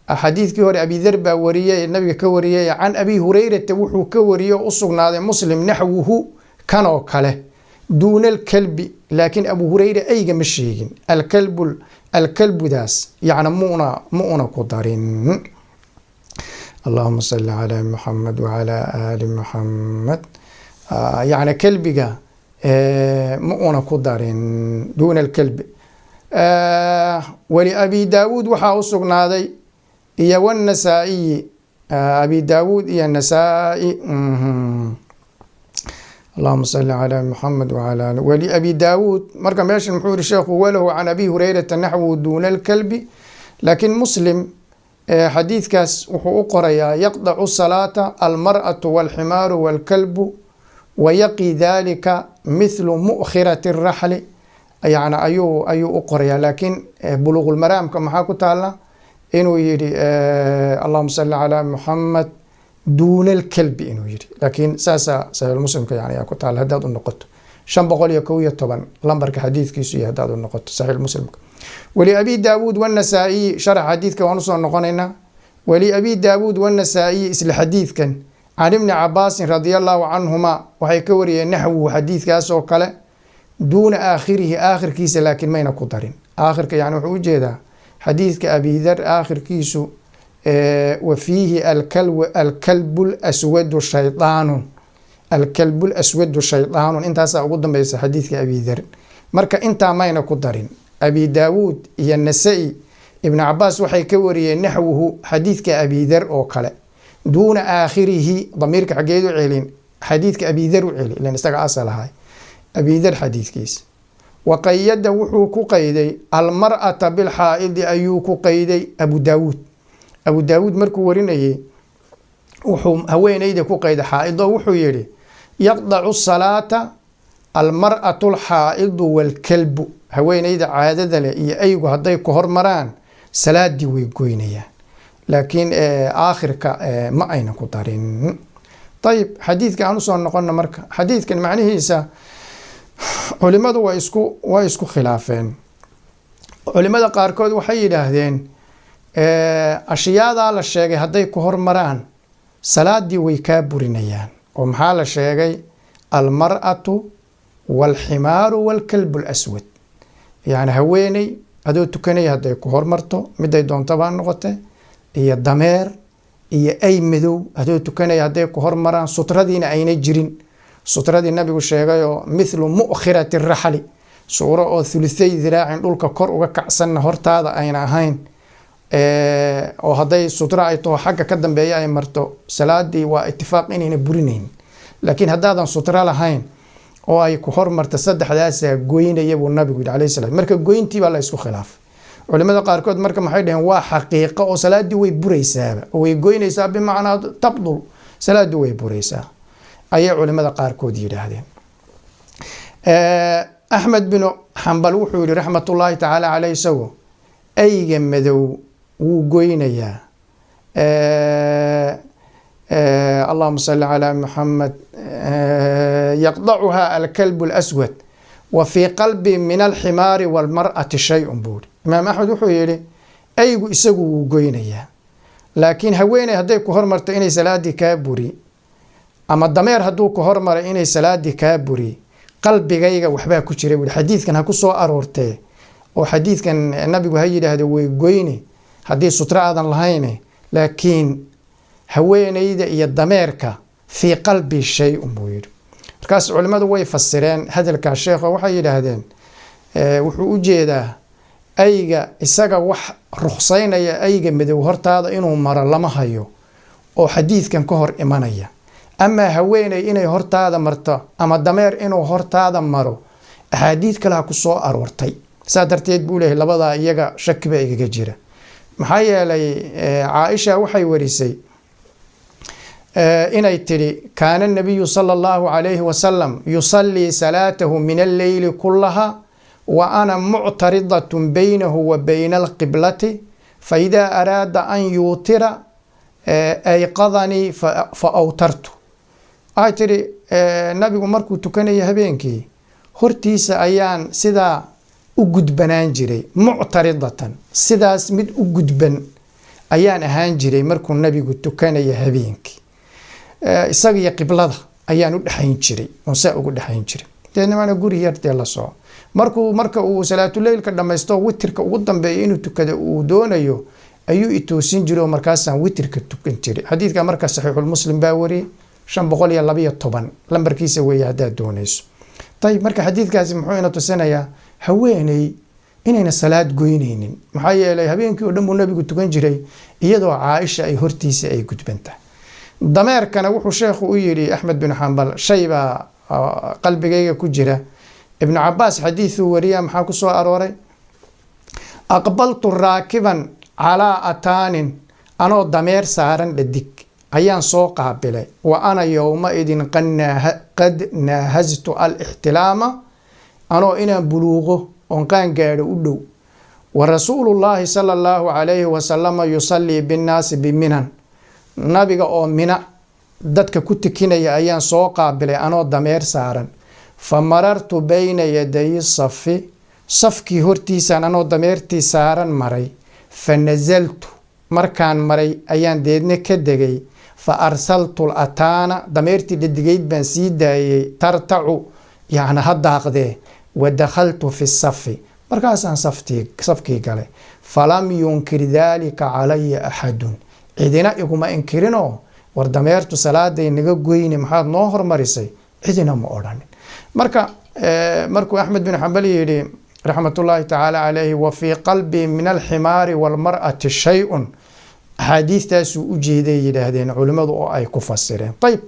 Speaker 1: xadiidkii hore Abidar baa wariyey, nabiga ka wariyey, عن أبي هريرة wuxuu ka wariyey oo u sugnaaday Muslim نحوه kanoo kale, دون الكلب, laakiin Abu Hurayra ayga ma sheegin. الكلب الكلب daas yacni muuna ku darin. اللهم صل على محمد وعلى آل محمد. Yacni kelbiga ma una ku darin, دون الكلب. ولأبي داود waxaa u sugnaaday. Iyo wالنasaa'iyi, Abi Daawuud iyo Nasaa-i. Allahuma salli calى Muxamed wعalى ali waliabi Daawuud. Marka meeshan muxuu yihi sheekhu? Walahu can Abi Hurayrata naxwu duuna alkalbi. Laakiin Muslim xadiidkaas wuxuu u qorayaa: yaqdacu salaata almar'atu walximaaru walkalbu, wayaqi dalika mithlu mu'khirati raxli. Yani ayuu u qorayaa. Laakiin Buluuqulmaraamka maxaa ku taala? Inuu yihi, allahuma salli calaa Muxamed, duuna alkalbi inuu yihi. Laakiin saasaa Saxiixulmuslimka yani ayaa ku taala. Haddaad u noqoto 511 lambarka xadiidkiisu iyo haddaad u noqoto Saxiixulmuslimka. Waliabi Daawuud wannasaa'iyi, sharax xadiidka waan usoo noqonaynaa. Waliabi Daawuud wannasaa'iyi isla xadiidkan can Ibni Cabaasin radia allahu canhuma waxay ka wariyeen naxwuhu, xadiidkaas oo kale, duuna aakhirihi, aakhirkiisa laakiin mayna ku darin aakhirka. Yani wuxuu ujeedaa xadiidka Abidar aakhirkiisu, wa fiihi alkalbu laswadu shaydaanun, alkalbu laswadu shaydaanun. Intaasaa ugu dambeysa xadiidka Abidar. Marka intaa mayna ku darin. Abi Daawuud iyo Nasa-i Ibnu Cabaas waxay ka wariyeen naxwuhu, xadiidka Abidar oo kale, duuna aakhirihi. Damiirka xageed u celin? Xadiidka Abidar u celi, ilan isaga asal ahay Abidar xadiidkiisa. Waqayada, wuxuu ku qayday, almar'ata bilxaa'idi ayuu ku qayday Abu Daawuud. Abu Daawuud markuu warinayey wuxuu haweeneyda ku qayday xaa'ido. Wuxuu yihi: yaqdacu salaata almar'atu alxaa'idu waalkalbu. Haweeneyda caadada leh iyo aygu hadday ku hormaraan, salaadii way goynayaan. Laakiin aakhirka ma ayna ku darin. Ayib, xadiidka aan usoo noqono. Marka xadiidkan macnihiisa culimadu waa isku khilaafeen. Culimada qaarkood waxay yidhaahdeen ashyaadaa la sheegay hadday ku hormaraan, salaadii way kaa burinayaan. Oo maxaa la sheegay? Almar'atu waalximaaru waalkalbu alaswad. Yani haweeney adoo tukanaya hadday ku hormarto, miday doontaba ha noqote, iyo dameer iyo ay madow adoo tukanaya hadday ku hormaraan, sutradiina ayna jirin, sutradii Nabigu sheegayoo mithlu mu'khirati raxli, suuro oo thuluthay diraacin dhulka kor uga kacsanna hortaada ayna ahayn, oo hadday sutra ay taho xagga ka dambeeya ay marto, salaadii waa itifaaq inayna burinayn. Laakiin haddaadan sutro lahayn oo ay ku hormarta, saddexdaasaa goynaya buu Nabigu yidhi alayhi salam. Marka goyntii baa la isku khilaafay. Culimada qaarkood marka maxay dhaheen? Waa xaqiiqo oo salaadii way buraysaaba oo way goynaysaa, bimacnaa tabdul, salaadii way buraysaa ayay culimada qaarkood yidhaahdeen. Axmed binu Xambal wuxuu yihi raxmatullaahi tacaala caleyh isagu ayga madow wuu goynayaa. Allahuma salli calaa Muxamed. Yaqdacuha alkalbu alaswad wa fii qalbi min alximaari walmar'ati shay-un, buuri Imaam Axmed. Wuxuu yihi aygu isagu wuu goynayaa, laakiin haweeney hadday ku hormarto inay salaadii kaa buri, ama dameer hadduu ku hormaray inay salaadii kaa buri, qalbigayga waxbaa ku jira buuri. Xadiidkan ha ku soo aroortee oo xadiidkan Nabigu ha yidhaahdo way goyne haddii sutro aadan lahayne, laakiin haweeneyda iyo dameerka fii qalbi shay-un buu yidhi. Markaas culimmadu way fasireen hadalkaa sheekho. Waxay yidhaahdeen wuxuu u jeedaa ayga isaga wax rukhsaynaya ayga madow hortaada inuu maro lama hayo oo xadiidkan ka hor imanaya. Amaa haweeney inay hortaada marto ama dameer inuu hortaada maro, axaadiid kaleha ku soo aroortay. Saa darteed buu leeyahy labadaa iyaga shaki baa igaga jira. Maxaa yeelay Caaisha waxay warisay inay tidhi: kaana nabiyu sala allahu calayhi wasalam yusallii salaatahu min alleyli kullaha wa ana muctaridatun baynahu wa bayna alqiblati, faidaa araada an yuutira ayqadanii fa awtartu. Waxay tidhi Nabigu markuu tukanaya habeenkii hortiisa ayaan sidaa u gudbanaan jiray, muctaridatan, sidaas mid u gudban ayaan ahaan jiray markuu Nabigu tukanaya habeenkii, isaga iyo qiblada ayaan u dhexayn jiray oon saa ugu dhexayn jiray. Deedna maana guri yar dee la soco. Markuu marka uu salaatuleylka dhammaysto, witirka ugu dambeeya inuu tukado uu doonayo, ayuu itoosin jiray oo markaasaan witirka tukan jiray. Xadiidka marka Saxiixulmuslim baa wariyey, 512 lambarkiisa weeye haddaad doonayso. Ayib, marka xadiidkaasi muxuu ina tusinayaa? Haweeney Inayna salaad goynaynin, maxaa yeelay habeenkii oo dhan buu nabigu tukan jiray iyadoo Caaisha ay hortiisa ay gudban tahay. Dameerkana wuxuu sheekhu u yidhi Axmed bin Xambal, shay baa qalbigayga ku jira. Ibnu Cabaas xadiiduu wariya, maxaa ku soo arooray? "Aqbaltu raakiban calaa ataanin", anoo dameer saaran dhadig ayaan soo qaabilay. "Wa ana yowmaidin qad naahaztu alixtilaama", anoo inaan buluuqo oon qaan gaadho u dhow. "Wa rasuulullaahi sala allahu calayhi wasalama yusallii binnaasi biminan", nabiga oo Mina dadka ku tukinaya ayaan soo qaabilay anoo dameer saaran. "Fa marartu bayna yaday safi", safkii hortiisaan anoo dameertii saaran maray. "Fa nasaltu", markaan maray ayaan deedna ka degay. "Fa arsaltu lataana", dameertii dhadigayd baan sii daayey, "tartacu", yacni ha daaqdee. "Wa dakhaltu fi safi", markaasaan safkii galay. "Falam yunkir daalika calaya axadun", cidina iguma inkirinoo "War, dameertu salaaday naga goyne, maxaad noo hormarisay?" cidina ma odhanin. Marka markuu Axmed bin Xambal yidhi, raxmatullaahi tacaala calayhi, "Wa fii qalbii min alximaari walmar'ati shay-un", axaadiistaasuu u jeeday yidhaahdeen culimmadu oo ay ku fasireen. Ayib,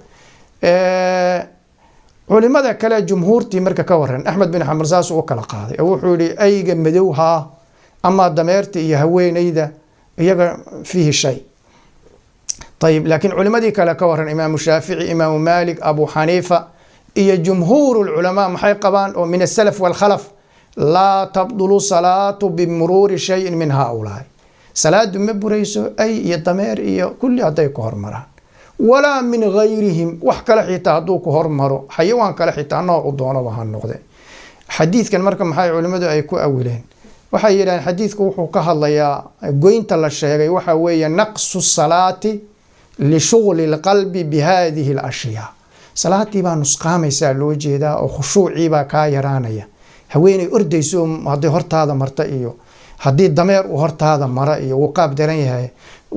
Speaker 1: culimada kale, jumhuurtii marka ka waran? Axmed bin Xambal saasuu u kala qaaday oo wuxuu yihi ayga madow haa, amaa dameerta iyo haweeneyda iyaga fiihi shay. Ayib, laakiin culimadii kale ka waran? Imaamu Shaafici, Imaamu Maalik, Abu Xaniifa iyo jumhuur lculamaa maxay qabaan oo min asalaf walkhalaf? Laa tabdulu salaatu bimuruuri shayin min haaulaai, salaadu ma burayso ay iyo dameer iyo kulli hadday ku hormaraan, walaa min gayrihim, wax kale xitaa hadduu ku hormaro, xayawaan kale xitaa noocu doonaba ha noqde. Xadiidkan marka maxay culimmadu ay ku awileen? Waxay yidhahdeen xadiidku wuxuu ka hadlayaa goynta la sheegay waxa weeye naqsu salaati lishughli lqalbi bi hadihi alashyaa, salaadii baa nusqaamaysaa loo jeedaa oo khushuucii baa kaa yaraanaya. Haweeney ordayso hadday hortaada marta iyo haddii dameer uu hortaada mara iyo wuu qaab daran yahay,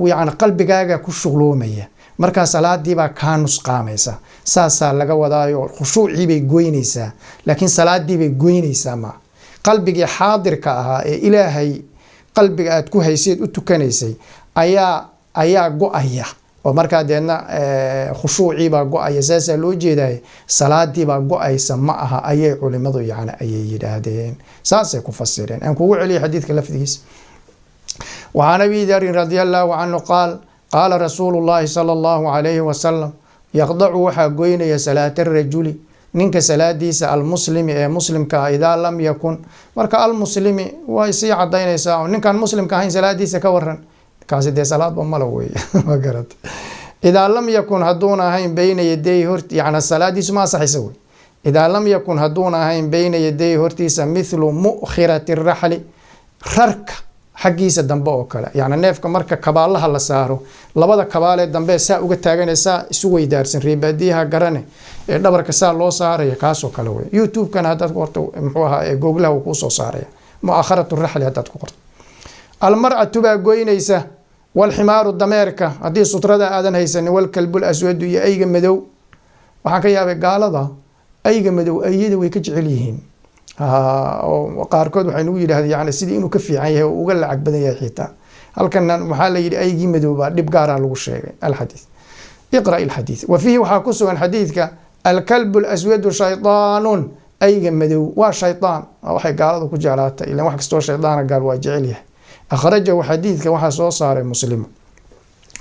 Speaker 1: yacni qalbigaaga ku shuqloomaya, markaa salaadiibaa kaa nusqaamaysa, saasaa laga wadaayo. Khushuuciibay goynaysaa, laakiin salaadiibay goynaysaa maa. Qalbigii xaadirka ahaa ee Ilaahay qalbiga aad ku hayseed u tukanaysay ayaa go-aya oo markaa deedna khushuuciibaa go-aya, saasaa loo jeedaya. Salaadiibaa go-aysa ma aha, ayay culimadu yani ayay yidhaahdeen, saasay ku fasireen. Aan kugu celiya xadiidka lafdigiisa. وعن أبي ذر رضي الله عنه قال: قال رسول الله صلى الله عليه وسلم: يقطع waxaa goynaya salaata الرجل ninka salaadiisa almuslimi ee muslimka ah idaa lam yakun. Marka almuslimi way sii cadaynaysaa, ninkaan muslimka ahayn salaadiisa ka waran? Kaasi dee salaadba mala weeye, ma garat? Idaa lam yakun hadduuna ahayn bayna yaday hort, yani salaadiisu ma asaxaysa wey. Idaa lam yakun hadduuna ahayn bayna yaday hortiisa mithlu mu'khirati raxli, rarka xaggiisa dambe oo kale, yani neefka marka kabaalaha la saaro, labada kabaalee dambe saa uga taaganee saa isu weydaarsan, reebaadiyaha garane ee dhabarka saa loo saaraya, kaasoo kale wey. YouTube-kana haddaad ku qorto, muxuu ahaa, ee Googlaha uu kuusoo saaraya mu'akharatu raxli haddaad ku qorto. Almar'atu baa goynaysa, walximaaru dameerka haddii sutrada aadan haysanin, walkalbul aswadu iyo ayga madow. Waxaan ka yaabay gaalada ayga madow ayada way ka jecel yihiin, oo qaarkood waxay nagu yidhahdeen yani sidii inuu ka fiican yahay oo uga lacag badan yahay xitaa. Halkana waxaa la yidhi aygii madow baa dhib gaaraa lagu sheegay. Alxadiid, iqra alxadiid. Wa fiihi waxaa ku sugan xadiidka: alkalbu laswadu shaydaanun, ayga madow waa shaydaan. Waxay gaaladu ku jeclaatay, ilan wax kastoo shaydaana gaal waa jecel yahay. Akhrajahu, xadiidka waxaa soo saaray Muslim.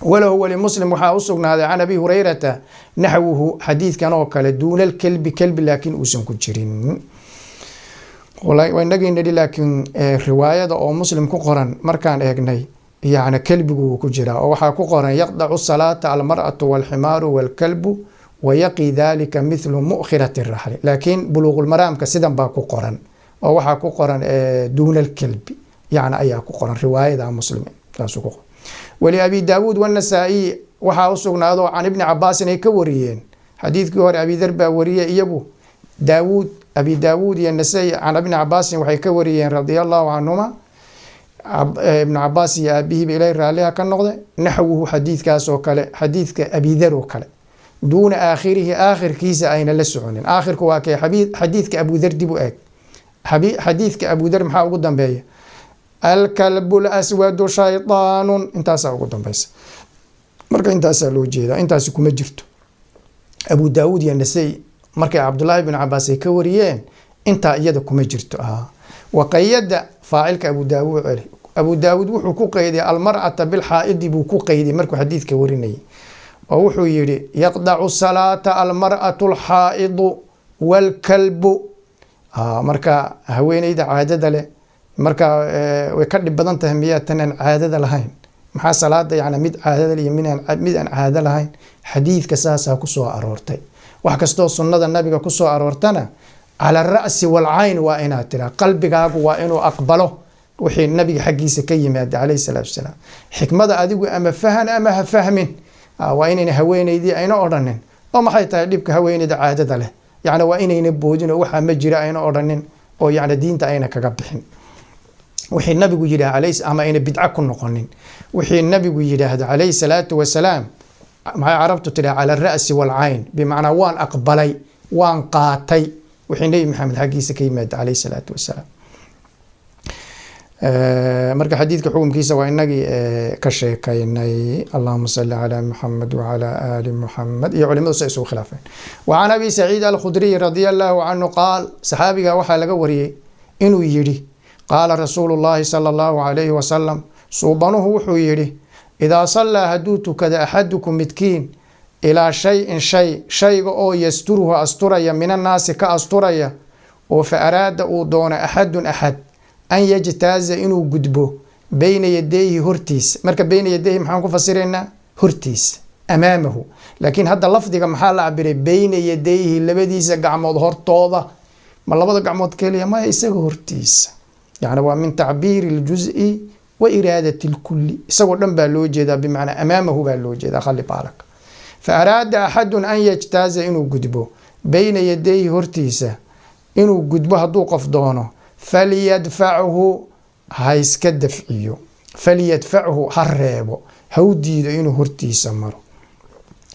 Speaker 1: Walahu walimuslim waxaa u sugnaaday can Abi Hurayrata naxwuhu, xadiidkan oo kale, duuna alkelbi, kelbi laakiin uusan ku jirin. Inagii nidhi laakiin riwaayada oo Muslim ku qoran markaan eegnay, yacni kelbigu wuu ku jiraa oo waxaa ku qoran: yaqdacu salaata almar'atu walximaaru walkalbu wayaqi dalika mithlu mu'khirati raxli. Laakiin Buluuqulmaraamka sidan baa ku qoran oo waxaa ku qoran duuna alkelbi, yacni ayaa ku qoran riwaayada Muslim, saasuu ku qoran. Wali Abi Daawuud wanasaa'iy waxaa u sugnaado can Ibni Cabaasin ay ka wariyeen. Xadiidkii hore Abidar baa wariyey, iyagu Daawuud, Abi Daawuud iyo Nasai can Ibni Cabaasin waxay ka wariyeen radia allahu canhuma, Ibnu Cabaas iyo aabihiiba Ilahay raalliha ka noqde, naxwuhu, xadiidkaas oo kale, xadiidka Abidar oo kale, duuna aakhirihi, aakhirkiisa ayna la soconin. Aakhirku waa kee? Xadiidka Abudar dib u eeg. Xadiidka Abudar maxaa ugu dambeeya? Alkalbu laswadu shaydaanun, intaasaa ugu dambeysa. Marka intaasaa loo jeedaa, intaasi kuma jirto. Abu Daawuud iyo Nasai markay Cabdullaahi bin Cabaas ay ka wariyeen, intaa iyada kuma jirto. Waqayada faacilka Abu Daawuud celi. Abu Daawuud wuxuu ku qeyday almar'ata bilxaa'idi buu ku qeyday markuu xadiidka warinayay, oo wuxuu yihi yaqdacu salaata almar'atu alxaa'idu waalkalbu. Marka haweeneyda caadada leh marka way ka dhib badan tahay miyaa tan aan caadada lahayn? Maxaa salaada yani mid caadada iyo mid aan caado lahayn? Xadiidka saasaa kusoo aroortay. Wax kastoo sunnada nabiga kusoo aroortana cala ara'si waalcayn waa inaad tiraa, qalbigaagu waa inuu aqbalo wixii nabiga xaggiisa ka yimaada calayhi salaatu wasalaam. Xikmada adigu ama fahan ama ha fahmin, waa inayna haweeneydii ayna odhanin oo maxay tahay dhibka haweeneyda caadada leh, yacni waa inayna boodin oo waxaa ma jira ayna odhanin, oo yacni diinta ayna kaga bixin wixii nabigu yidhaah alayhi, ama ayna bidco ku noqonin wixii nabigu yidhaahdo calayhi salaatu wasalaam. Maxay carabtu tidhaha? Cala ara'si waalcayn, bimacnaa waan aqbalay, waan qaatay wixii Nebi Maxamed xaggiisa ka yimaada calayhi salaatu wasalaam. Marka xadiidka xukunkiisa waa inagii ka sheekaynay. Allahuma salli calaa Muxamed wacalaa aali Muxamed. Iyo culimadu say isugu khilaafeen. Wa can Abi Saciid Alkhudriy radia allahu canhu qaal, saxaabiga waxaa laga wariyey inuu yidhi: qaala rasuulu llahi sala allahu calayhi wasalam, suubanuhu wuxuu yidhi: idaa sallaa, hadduu tukada, axadukum, midkiin, ilaa shay-in, shay, shayga oo yasturuhu, asturaya, min annaasi ka asturaya, oo fa araada, uu doono, axadun, axad, an yajtaaza, inuu gudbo, beyna yadayhi, hortiisa. Marka beyna yadayhi maxaan ku fasiraynaa? Hortiisa, amaamahu. Laakiin hadda lafdiga maxaa la cabiray? Beyna yadayhi, labadiisa gacmood hortooda. Ma labada gacmood keliya? Maya, isaga hortiisa. Yani waa min tacbiiri ljuzi wa iraadati lkulli, isagoo dhan baa loo jeedaa, bimacnaa amaamahu baa loo jeedaa. Khali baalak. Fa araada axadun an yajtaaza, inuu gudbo, beyna yadayhi, hortiisa inuu gudbo hadduu qof doono, falyadfachu, ha iska dafciyo, falyadfachu, ha reebo, ha u diido inuu hortiisa maro.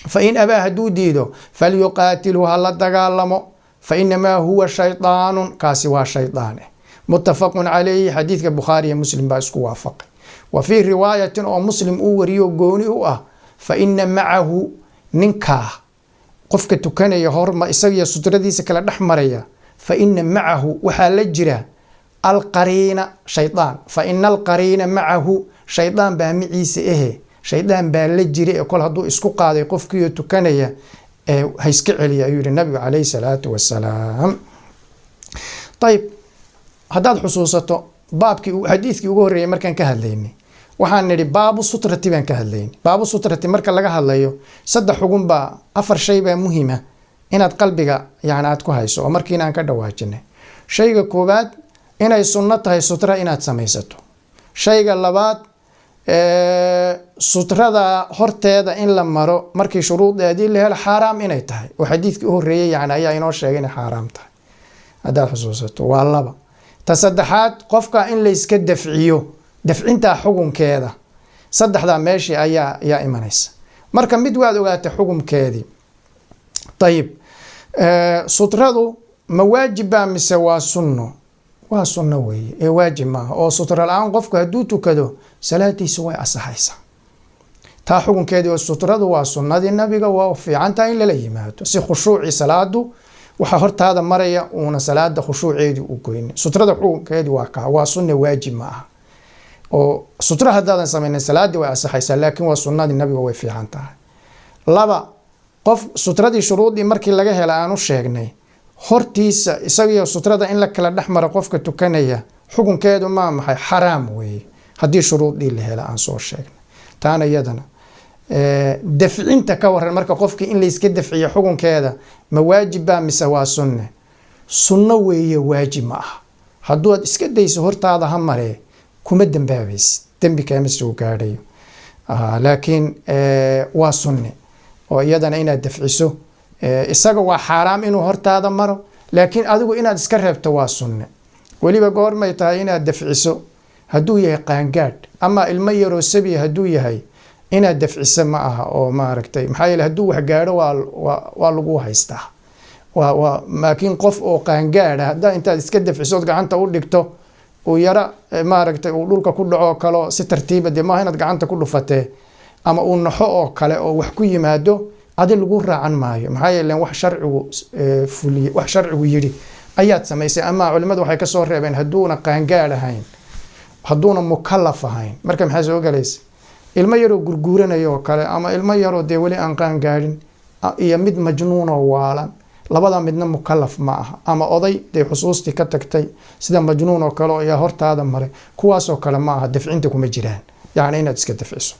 Speaker 1: Fa in abaa, hadduu diido, falyuqaatilhu, ha la dagaalamo, fa inamaa huwa shaydaanun, kaasi waa shaydaane. Muttafaqun calayhi, xadiidka Bukhaari iyo Muslim baa isku waafaqay. Wa fii riwaayatin oo Muslim uu wariyo gooni u ah: fa ina macahu, ninkaa qofka tukanaya horma isagiyo sutradiisa kala dhex maraya, fa ina macahu, waxaa la jira, alqariina, shaydaan. Fa ina alqariina macahu, shaydaan baa maciisa ehe, shaydaan baa la jira ee kol hadduu isku qaaday qofkiioo tukanaya ha iska celiya, ayuu yihi nabigu calayhi salaatu wasalaam. Ayib, haddaad xusuusato baabkii, xadiidkii ugu horreeyay markaan ka hadlaynay, waxaan nidhi baabu sutrati baan ka hadlaynay. Baabu sutrati marka laga hadlayo, saddex xugun baa, afar shay baa muhima inaad qalbiga yani aad ku hayso, oo markiina aan ka dhawaajinay. Shayga koowaad, inay sunno tahay sutra inaad samaysato. Shayga labaad, sutrada horteeda in la maro markii shuruudeedii la helo xaaraam inay tahay, oo xadiidkii u horreeyey yani ayaa inoo sheegay inay xaaraam tahay, haddaad xusuusato. Waa laba. Ta saddexaad, qofka in layska dafciyo, dafcintaa xukunkeeda. Saddexdaa meeshii ayaa imanaysa. Marka mid waad ogaatay xukunkeedii. Ayib, sutradu ma waajib baa mise waa sunno? Waa sunno weeye ee waajib maaha, oo sutra la-aan qofku hadduu tukado salaadiisu way asaxaysaa. Taa xukunkeedii oo sutradu waa sunnadii nabiga, waa fiicantaha in lala yimaado si khushuucii salaadu waxaa hortaada maraya uuna salaada khushuuceedii u goynin. Sutrada xukunkeedii waa kaa, waa sunna, waajib ma aha, oo sutra haddaadan samaynin salaadii way asaxaysaa, laakiin waa sunnadii nabiga, way fiican tahay. Laba, qof sutradii shuruudii markii laga hela aan u sheegnay, hortiisa isagiyo sutrada in la kala dhex maro qofka tukanaya xukunkeedu maa maxay? Xaraam weeye, haddii shuruudii la hela aan soo sheegnay. Taana iyadana dafcinta ka waran? Marka qofkii in layska dafciyo xukunkeeda ma waajib baa mise waa sunne? Sunno weeye, waajib ma aha. Hadduad iska dayso hortaada ha maree, kuma dambaabaysid, dembi kaama soo gaadhayo, laakiin waa sunne oo iyadana inaad dafciso. Isaga waa xaaraam inuu hortaada maro, laakiin adigu inaad iska reebto waa sunne. Weliba goormay tahay inaad dafciso? Hadduu yahay qaangaadh. Ama ilmo yaroo sabiya hadduu yahay, inaad dafciso ma aha, oo maaragtay, maxaa yeele hadduu wax gaadho waa lagu haystaa. Waa laakiin qof oo qaangaadha haddaa intaad iska dafcisood gacanta u dhigto, uu yara maaragtay uu dhulka ku dhaco kalo si tartiiba, dee maaha inaad gacanta ku dhufatee, ama uu naxo oo kale oo wax ku yimaado, adi lagu raacan maayo. Maxaa yeele wax sharcigu fuliye, wax sharcigu yidhi ayaad samaysay. Ama culimadu waxay kasoo reebeen hadduuna qaangaadh ahayn, hadduuna mukalaf ahayn. Marka maxaa soo galaysa? Ilmo yaroo gurguuranayo oo kale, ama ilmo yaroo dee weli aan qaangaadhin, iyo mid majnuun oo waalan, labada midna mukalaf ma aha, ama oday dee xusuustii ka tagtay sida majnuun oo kale ayaa hortaada maray, kuwaasoo kale ma aha, dafcinta kuma jiraan, yacni inaad iska dafciso.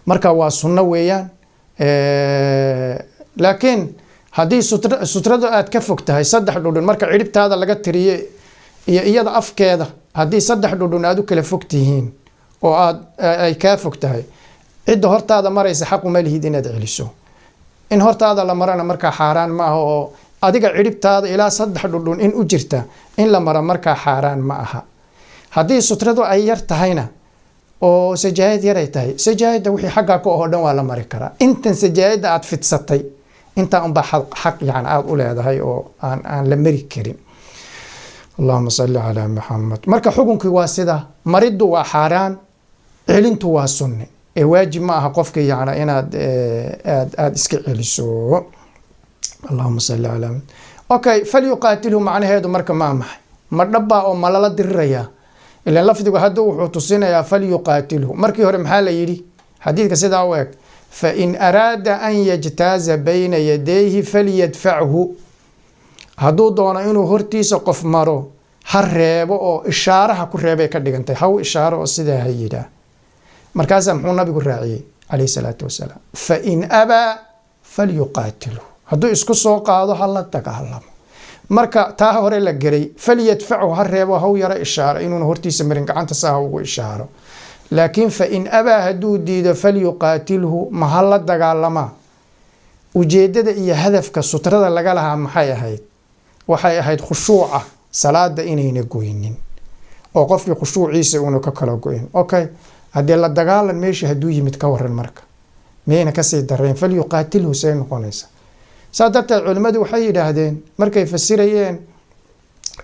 Speaker 1: Marka waa sunno weeyaan. Laakiin haddii sutrada aad ka fog tahay 3 dhudhun, marka cidhibtaada laga tiriye iyo iyada afkeeda, haddii 3 dhudhun aad u kala fog tihiin oo aad ay kaa fog tahay, cidda hortaada maraysa xaq uma lihid inaad celiso. In hortaada la marana markaa xaaraan ma aha, oo adiga cidhibtaada ilaa 3 dhudhun in u jirta in la maro markaa xaaraan ma aha. Haddii sutradu ay yar tahayna oo sajaayad yaray tahay, sajaayadda wixii xaggaa ka oo dhan waa la mari karaa. Intan sajaayadda aad fidsatay, intaa unbaa xaq yani aada u leedahay oo aan la mari karin. Allahuma salli calaa Maxamed. Marka xukunkii waa sida: mariddu waa xaaraan, celintu waa sunne, ee waajib ma aha qofka yani inaad aad iska celiso. Allahuma salli calaa. Okay, falyuqaatilhu macnaheedu marka maa maxay? Ma dhabbaa oo ma lala dirirayaa? Ilan lafdigu hadda wuxuu tusinayaa falyuqaatilhu. Markii hore maxaa la yidhi? Xadiidka sidaa u eg: fain araada an yajtaaza bayna yadayhi falyadfachu. Hadduu doono inuu hortiisa qof maro, ha reebo oo ishaaraha ku reebay ka dhigantay, haw ishaaro oo sidaa ha yidhaah. Markaasaa muxuu nabigu raaciyey calayhi salaatu wasalaam? Fain abaa falyuqaatilhu. Hadduu isku soo qaado, ha la dagaalamo. Marka taa hore la gelay, falyadfachu, ha reebo, haw yaro ishaaro inuuna hortiisa marin, gacanta saa ha ugu ishaaro. Laakiin fain abaa, hadduu diido, falyuqaatilhu, ma ha la dagaalamaa? Ujeedada iyo hadafka sutrada laga lahaa maxay ahayd? Waxay ahayd khushuuca salaada inayna goynin oo qofkii khushuuciisa uuna ka kala goyn. Okay, haddii la dagaalan meeshii hadduu yimid ka waran, marka miyayna kasii dareen? Falyuqaatilhu say noqonaysa? Saa darteed culimmadu waxay yidhaahdeen markay fasirayeen,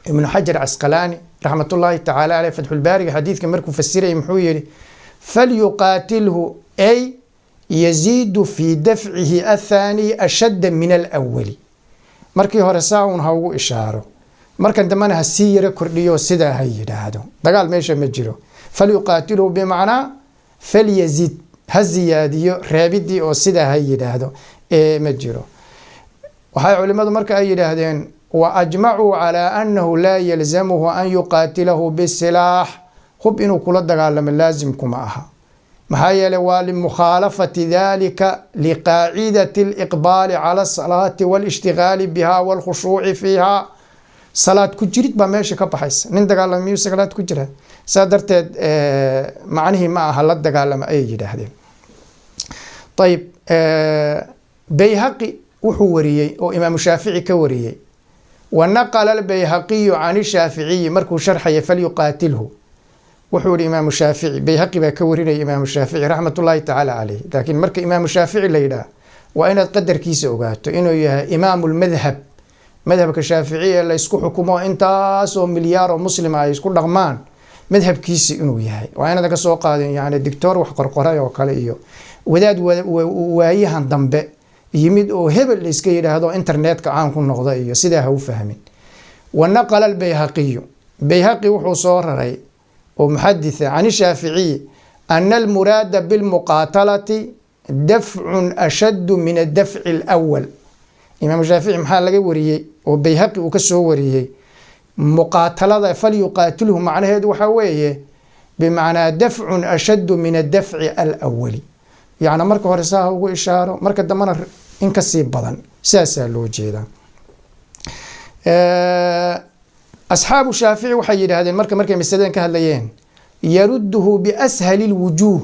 Speaker 1: Ibnu Xajar Casqalaani raxmatullaahi tacaala caleyh Fatxulbaariga xadiidka markuu fasirayay muxuu yihi? Falyuqaatilhu ay yaziidu fii dafcihi athaani ashadda min alawali. Markii hore saa uun ha ugu ishaaro, markan dambena ha sii yaro kordhiyo, sidaa ha yidhaahdo. Dagaal meesha ma jiro. Falyuqaatilhu bimacnaa falyazid, ha ziyaadiyo reebidii oo sidaa ha yidhaahdo, ee ma jiro. Waxay culimadu marka ay yidhaahdeen: wa ajmacuu calaa annahu laa yalzamuhu an yuqaatilahu bisilaax. Hub inuu kula dagaalamo laasimkuma aha. Maxaa yeelay waa limukhaalafati dalika liqaacidati aliqbaali cala asalaati walishtigaali biha walkhushuuci fiiha. Salaad ku jirid baa meesha ka baxaysa. Nin dagaalama miyuu salaad ku jira? Saa darteed macnihii ma aha la dagaalama, ayay yidhaahdeen. Ayib, Bayhaqi wuxuu wariyey oo Imaamu Shaafici ka wariyey: wa naqala albayhaqiyu can ishaaficiyi. Markuu sharxaya falyuqaatilhu, wuxuu yihi Imaamu Shaafici, Bayhaqi baa ka warinaya Imaamu Shaafici raxmat ullaahi tacaala caleyh. Laakiin marka Imaamu Shaafici la yidhaah, waa inaad qadarkiisa ogaato inuu yahay imaamu lmadhab, madhabka Shaafici ee laysku xukumo, intaasoo milyaar oo muslima ay isku dhaqmaan madhabkiisi inuu yahay. Waa inaadan kasoo qaadin yani doctor wax qorqoray oo kale iyo wadaad waayahan dambe yimid oo hebel la iska yidhaahdo, internetka caan ku noqda iyo sidaa ha u fahmin. Wa naqala albayhaqiyu, Bayhaqi wuxuu soo raray oo muxaditha, can ishaaficiyi ana almuraada bilmuqaatalati dafcun ashaddu min adafci alawal. Imaamu Shaafici maxaa laga wariyey oo Bayhaqi uu ka soo wariyey? Muqaatalada falyuqaatilhu macnaheedu waxaa weeye bimacnaa dafcun ashaddu min adafci alawali, yacni marka hore saa ha ugu ishaaro, marka dambena in kasii badan, sidaasaa loo jeedaa. Asxaabu Shaafici waxay yidhaahdeen marka markay masaladan ka hadlayeen: yarudduhu biashali lwujuuh,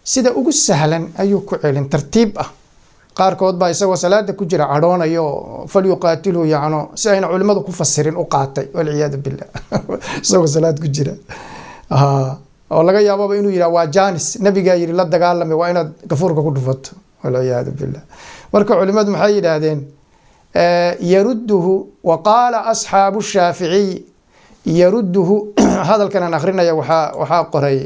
Speaker 1: sida ugu sahlan ayuu ku celin, tartiib ah. Qaarkood baa isagoo salaada ku jira cadhoonayo oo falyuqaatilhu yacno si ayna culimmadu ku fasirin u qaatay, walciyaadu billah, isagoo salaad ku jira oo laga yaababa inuu yidhah waa janis, nabigaa yidhi la dagaalamay, waa inaad gafuurka ku dhufato, walciyaadu billah. Marka culimmadu maxay yidhaahdeen? Yarudduhu wa qaala asxaabu Shaaficiy yarudduhu. Hadalkan aan akrinaya waxaa qoray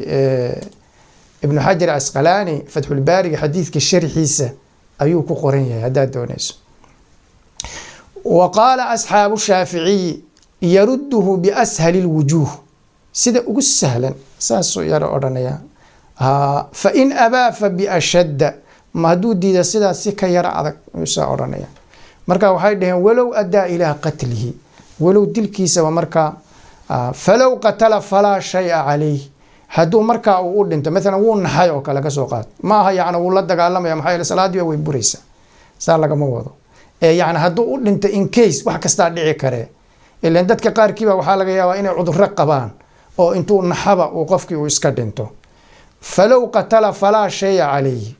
Speaker 1: Ibnu Xajar Casqalaani Fatxulbaariga, xadiidka sharxiisa ayuu ku qoran yahay haddaad doonayso. Wa qaala asxaabu Shaaficiyi yarudduhu biashali lwujuuh, sida ugu sahlan saasuu yaro odhanaya. Fain abaa fa biashadda, ma hadduu diida sidaas si ka yaro adag saa odhanaya. Marka waxay dhaheen walow addaa ilaa qatlihi, walow dilkiisaba markaa, falow qatala falaa shaya calayh. Hadduu markaa uu u dhinto, maalan wuu naxay oo kale kasoo qaad, ma aha yani wuu la dagaalamaya, maxaa yeele salaadii way buraysaa, saa lagama wado. Ee yani hadduu u dhinto, in case wax kastaa dhici karee, ilan dadka qaarkiiba waxaa laga yaabaa inay cudurro qabaan oo intuu naxaba uu qofkii uu iska dhinto. Falow qatala falaa shaya calayhi,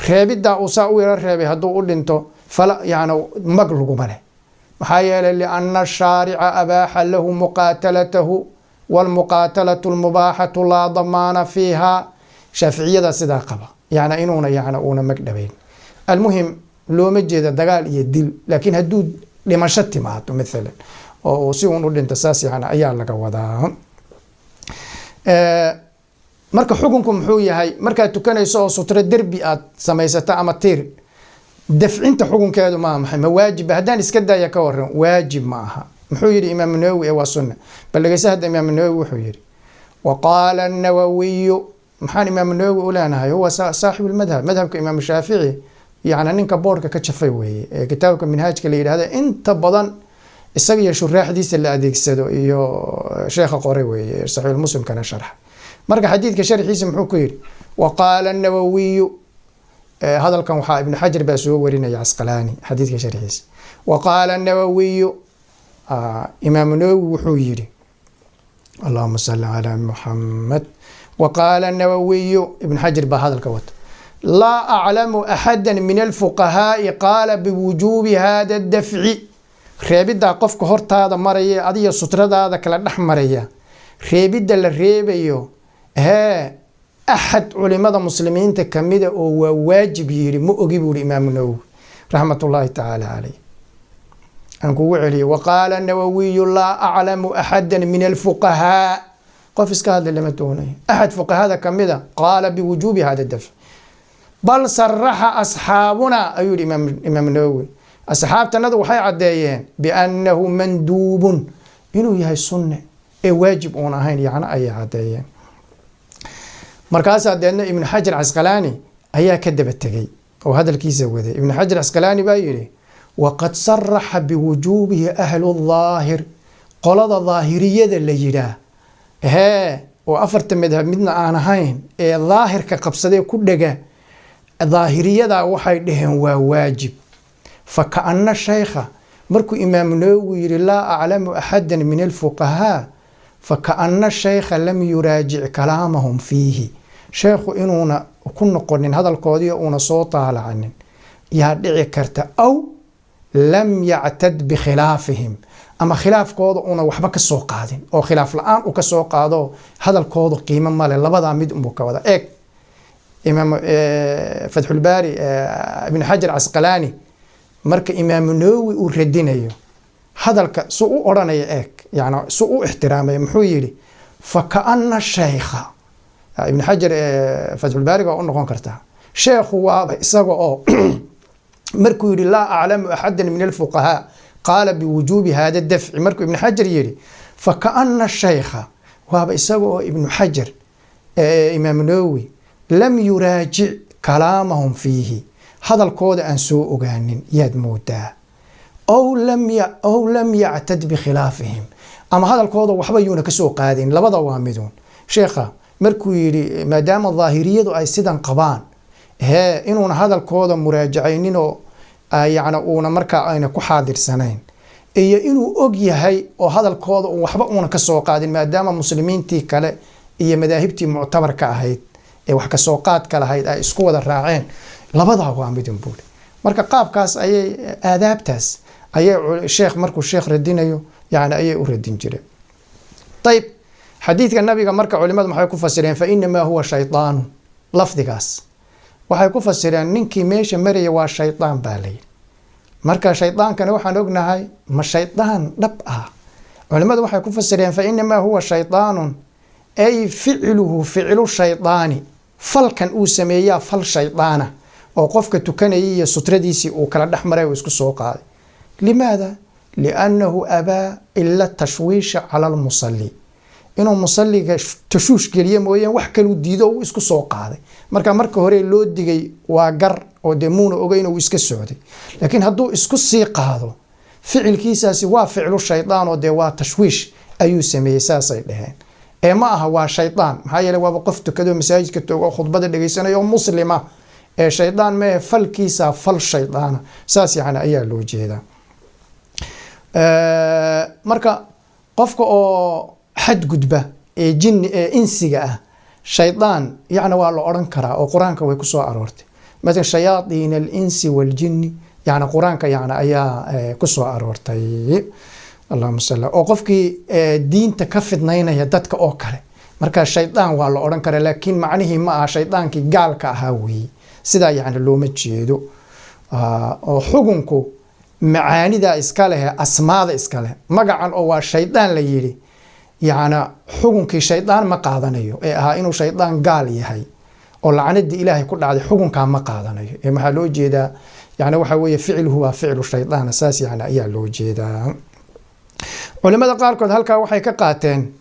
Speaker 1: reebiddaa uu saa u yaro reebay hadduu u dhinto, fala yani mag laguma leh. Maxaa yeelay lianna ashaarica abaaxa lahu muqaatalatahu, waalmuqaatalatu almubaaxatu laa damaana fiiha. Shaaficiyada sidaa qaba, yani inuuna yani uuna mag dhabayn. Almuhim, looma jeeda dagaal iyo dil, laakiin hadduu dhimasho timaado maalan oo uu si uun u dhinto, saas yani ayaa laga wadaa. Marka xukunku muxuu yahay? Markaad tukanayso oo sutro derbi aad samaysata ama tiir, dafcinta xukunkeedu maa maxay? Ma waajibba? Haddaan iska daaya ka waran? Waajib ma aha. Muxuu yidhi Imaam Nawowi? Ee waa sunna. Bal dhegeysa hadda, Imaam Nawowi wuxuu yidhi wa qaala Nawawiyu. Maxaan Imaam Nawowi u leenahay? Huwa saaxibu lmadhab, madhabka Imaam Shaafici yacni ninka boodhka ka jafay weeye, ee kitaabka Minhaajka la yidhahda inta badan isaga iyo shuraaxdiisa la adeegsado iyo sheekha qoray weeye, Saxiixulmuslimkana sharxa. Marka xadiidka sharxiisa muxuu ku yidhi? Wa qaala Nawawiyu. Hadalkan waxaa Ibnu Xajar baa soo warinaya Casqalaani xadiidka sharxiisa. Wa qaala Nawawiyu, Imaamu Nawowi wuxuu yidhi, allahuma salli calaa Muxamed. Wa qaala Nawawiyu, Ibnu Xajar baa hadalka wata, laa aclamu axada min alfuqahaa'i qaala biwujuubi hada dafci. Reebiddaa qofka hortaada maraya, adiga sutradaada kala dhex maraya, reebidda la reebayo hee, axad culimada muslimiinta kamida oo waa waajib yidhi ma ogi, buu yihi Imaamu Nawowi raxmat ullaahi tacaala caleyh. Aan kugu celiyo: waqaala Nawawiyu laa aclamu axada min alfuqahaa, qof iska hadli lama doonayo, axad fuqahada kamida qaala biwujuubi hada dafc, bal saraxa asxaabuna, ayuu yihi Imaam Nawowi, asxaabtanadu waxay caddeeyeen biannahu manduubun, inuu yahay sunne ee waajib uun ahayn yacno ayay caddeeyeen. Markaasaa deedna Ibnu Xajar Casqalaani ayaa ka daba tegey oo hadalkiisa waday. Ibnu Xajar Casqalaani baa yidhi waqad saraxa biwujuubihi ahlu daahir, qolada daahiriyada la yidhaah hee, oo afarta madhab midna aan ahayn ee daahirka qabsadee ku dhega, daahiriyada waxay dhaheen waa waajib. Fakaana shaykha, markuu Imaamu Nawowi yihi laa aclamu axada min alfuqahaa, fakaana shaykha lam yuraajic kalaamahum fiihi, sheekhu inuuna ku noqonin hadalkoodii uuna soo taalacanin yaa dhici karta, aw lam yactad bikhilaafihim, ama khilaafkooda uuna waxba ka soo qaadin oo khilaaf la-aan u ka soo qaado, hadalkooda qiimo male. Labadaa mid unbuu ka wada. Eeg Imaam Fatxulbaari, Ibn Xajar Casqalaani marka Imaamu Nawowi uu radinayo hadalka su u odhanaya, eeg yani su u ixtiraamaya. Muxuu yidhi? Fakaana shaykha, Ibn Xajar Fatxulbaariga waa u noqon kartaa, sheekhu waaba isaga oo markuu yidhi laa aclamu axada min alfuqahaa qaala biwujuubi hada dafci, markuu Ibn Xajar yidhi fakaana shaykha, waaba isaga oo Ibnu Xajar Imaamu Nawowi lam yuraajic kalaamahum fiihi, hadalkooda aan soo ogaanin yaad moodaa, aw lam yactad bikhilaafihim, ama hadalkooda waxba yuuna kasoo qaadin. Labada waa miduun. Sheekha markuu yidhi maadaama daahiriyadu ay sidan qabaan hee, inuuna hadalkooda muraajacayninoo yacni uuna markaa ayna ku xaadirsanayn, iyo inuu og yahay oo hadalkooda waxba uuna kasoo qaadin, maadaama muslimiintii kale iyo madaahibtii muctabarka ahayd ee wax kasoo qaadka lahayd ay isku wada raaceen. Labadaa waa midun buuri. Marka qaabkaas ayay aadaabtaas ayay sheekh markuu sheekh radinayo yani ayay u radin jireen. Ayib, xadiidka nabiga marka culimadu maxay ku fasireen fa inamaa huwa shaydaanu? Lafdigaas waxay ku fasireen ninkii meesha maraya waa shaydaan baa layidhi. Marka shaydaankana waxaan ognahay ma shaydaan dhab ah. Culimadu waxay ku fasireen fa inamaa huwa shaydaanun, ay ficluhu ficlu shaydaani, falkan uu sameeyaa fal shaydaana oo qofka tukanayay iyo sutradiisii uu kala dhex maray uu isku soo qaaday. Limaada? Liannahu abaa ila tashwiisha cala almusalli, inuu musalliga tashuush geliye mooyeen wax kaluu diido uu isku soo qaaday. Marka hore loo digay waa gar oo dee muuna ogeyn uu iska socday, laakiin hadduu isku sii qaado ficilkiisaasi waa ficlu shaydaan oo dee waa tashwiish ayuu sameeyey, saasay dhaheen. Ee ma aha waa shaydaan, maxaa yeele waaba qof tukado, masaajidka toogo oo khudbada dhegeysanaya oo muslima, ee shaydaan mehe, falkiisa fal shaydaana, saas yani ayaa loo jeedaa. Marka qofka oo xadgudba ee jinni ee insiga ah shaydaan yacni waa la odhan karaa oo Qur-aanka way kusoo aroortay, mathalan shayaaiin alinsi waljinni, yani Qur-aanka yani ayaa kusoo aroortay. Allahuma salli, oo qofkii diinta ka fidnaynaya dadka oo kale marka shaydaan waa la odhan karaa, laakiin macnihii ma aha shaydaankii gaalka ahaa weeye, sidaa yani looma jeedo. Oo xugunku macaanida iska leh, asmaada iska leh, magacan oo waa shaydaan la yidhi, yacni xugunkii shaydaan ma qaadanayo ee ahaa inuu shaydaan gaal yahay oo lacnadii Ilaahay ku dhacday, xugunkaa ma qaadanayo. Ee maxaa loo jeedaa? Yani waxa weeye ficluhu waa ficlu shaydaana, saas yani ayaa loo jeedaa. Culimada qaarkood halkaa waxay ka qaateen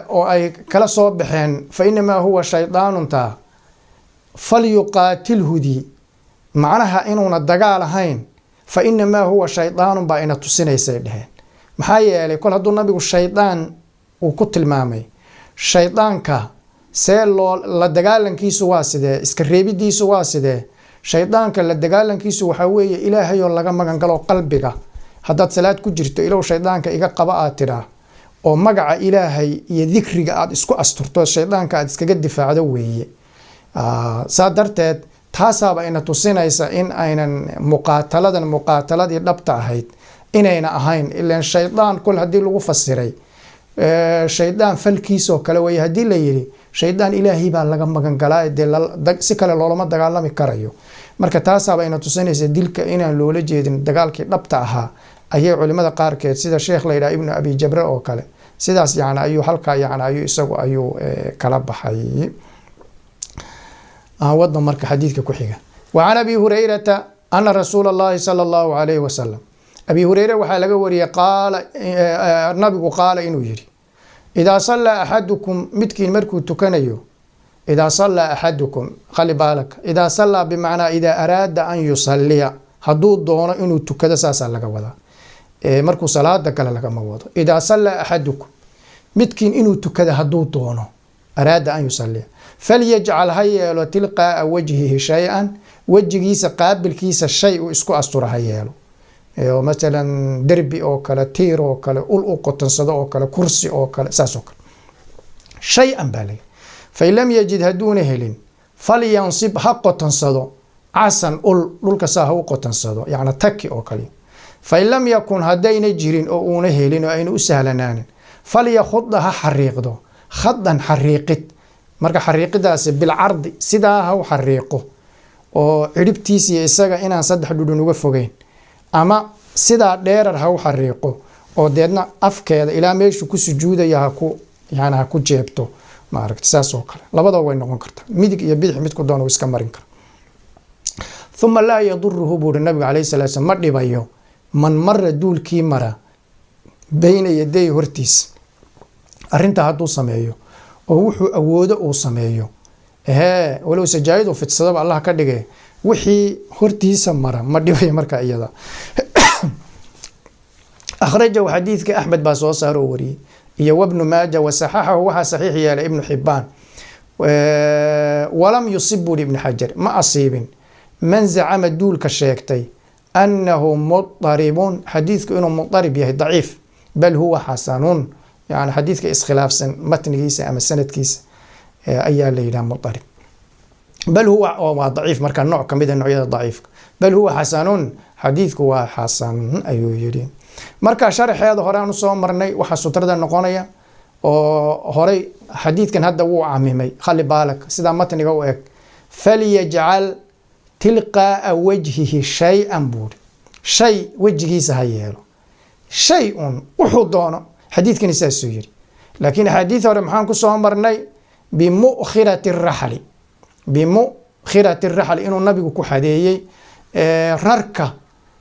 Speaker 1: oo ay kala soo baxeen fa inamaa huwa shaydaanuntaa falyuqaatilhudii, macnaha inuuna dagaal ahayn fa inamaa huwa shaydaanun baa ina tusinaysay dheheen. Maxaa yeelay kol hadduu nabigu shaydaan uu ku tilmaamay, shaydaanka see loo la dagaalankiisu waa sidee? Iska reebidiisu waa sidee? Shaydaanka la dagaalankiisu waxaa weeye Ilaahayoo laga magan galo qalbiga. Haddaad salaad ku jirto, ilow shaydaanka iga qaba aad tidhaa, oo magaca Ilaahay iyo dikriga aad isku asturto, shaydaanka aad iskaga difaacdo weeye. Saa darteed taasaaba ina tusinaysa in aynan muqaataladan muqaataladii dhabta ahayd inayna ahayn, ilan shaydaan kol haddii lagu fasiray shaydaan falkiisoo kale weeye haddii la yidhi, shaydaan Ilaahay baa laga magan galaa, dee si kale loolama dagaalami karayo. Marka taasaaba ina tusinaysa dilka inaan loola jeedin dagaalkii dhabta ahaa, ayay culimada qaarkeed sida sheekh la yidhaha Ibnu Abi Jabre oo kale sidaas yani ayuu halkaa yani ayuu isagu ayuu kala baxay. Wadno marka xadiidka ku xiga. Wa can Abi Hurayrata ana rasuula Allahi sala Allahu alayhi wasalam, Abi Hureyre waxaa laga wariyey qaala nabigu qaala inuu yidhi: idaa sallaa axadukum, midkiin markuu tukanayo, idaa sallaa axadukum, khali baalak, idaa sallaa bimacnaa idaa araada an yusalliya, hadduu doono inuu tukado, saasaa laga wadaa, markuu salaada gale lagama wado. Idaa sallaa axadukum, midkiin inuu tukado hadduu doono, araada an yusalliya, falyajcal, ha yeelo, tilqaa'a wajhihi shay-an, wejigiisa qaabilkiisa shay uu isku astura ha yeelo, oo masalan derbi oo kale, tiir oo kale, ul u qotansado oo kale, kursi oo kale, saas oo kale, shay-an baa layihi. Fain lam yajid, hadduuna helin, falyansib, ha qotansado, casan, ul dhulka saa ha u qotansado, yacni taki oo kale. Fain lam yakun, haddayna jirin oo uuna helin oo ayna u sahlanaanin, falyakhuda, ha xariiqdo, khadan, xariiqid. Marka xariiqidaasi bilcardi sidaa ha u xariiqo oo cidhibtiisiiyo isaga inaan 3 dhudhun uga fogeyn, ama sidaa dheerar ha u xariiqo oo deedna afkeeda ilaa meeshu ku sujuudaya haku yani ha ku jeebto, maaragta, saas oo kale. Labadaba way noqon kartaa, midig iyo bidix midku doona uu iska marin kara. Uma laa yaduruhu, buu uri nabigu calayhi salatu slam, ma dhibayo man mara, duulkii mara, bayna yaday, hortiis. Arrintaa hadduu sameeyo oo wuxuu awoodo uu sameeyo, ehee, walow sajaayad uu fidsadaba Allah ka dhige, wixii hortiisa mara ma dhibayo marka iyada. Akhrajahu, xadiidka Axmed baa soo saaro oo wariyey, iyo wabnu Maaja, wasaxaxahu, waxaa saxiix yeelay Ibnu Xibaan. Walam yusib, buuri Ibnu Xajar, ma asiibin man zacama, duulka sheegtay, annahu mudaribun, xadiidku inuu mudarib yahay, daciif, bal huwa xasanun. Yani xadiidka iskhilaafsan matnigiisa ama sanadkiisa ayaa la yidhaha mudarib. Bal huwa waa daciif, marka nooc kamid a noocyada daciifka. Bal huwa xasanun, xadiidku waa xasan ayuu yidhi. Marka sharaxeeda hore aan usoo marnay, waxaa sutrada noqonaya oo horey xadiidkan hadda wuu camimay. Khali baalak, sidaa matniga u eg: falyajcal Tilqaa'a wajhihi shay-an buuri, shay wejigiisa ha yeelo, shay un wuxuu doono. Xadiidkani saasuu yidhi, laakiin axaadiid hore maxaan ku soo marnay? Bimukhirati raxli, bimukhirati raxli inuu nabigu ku xadeeyey rarka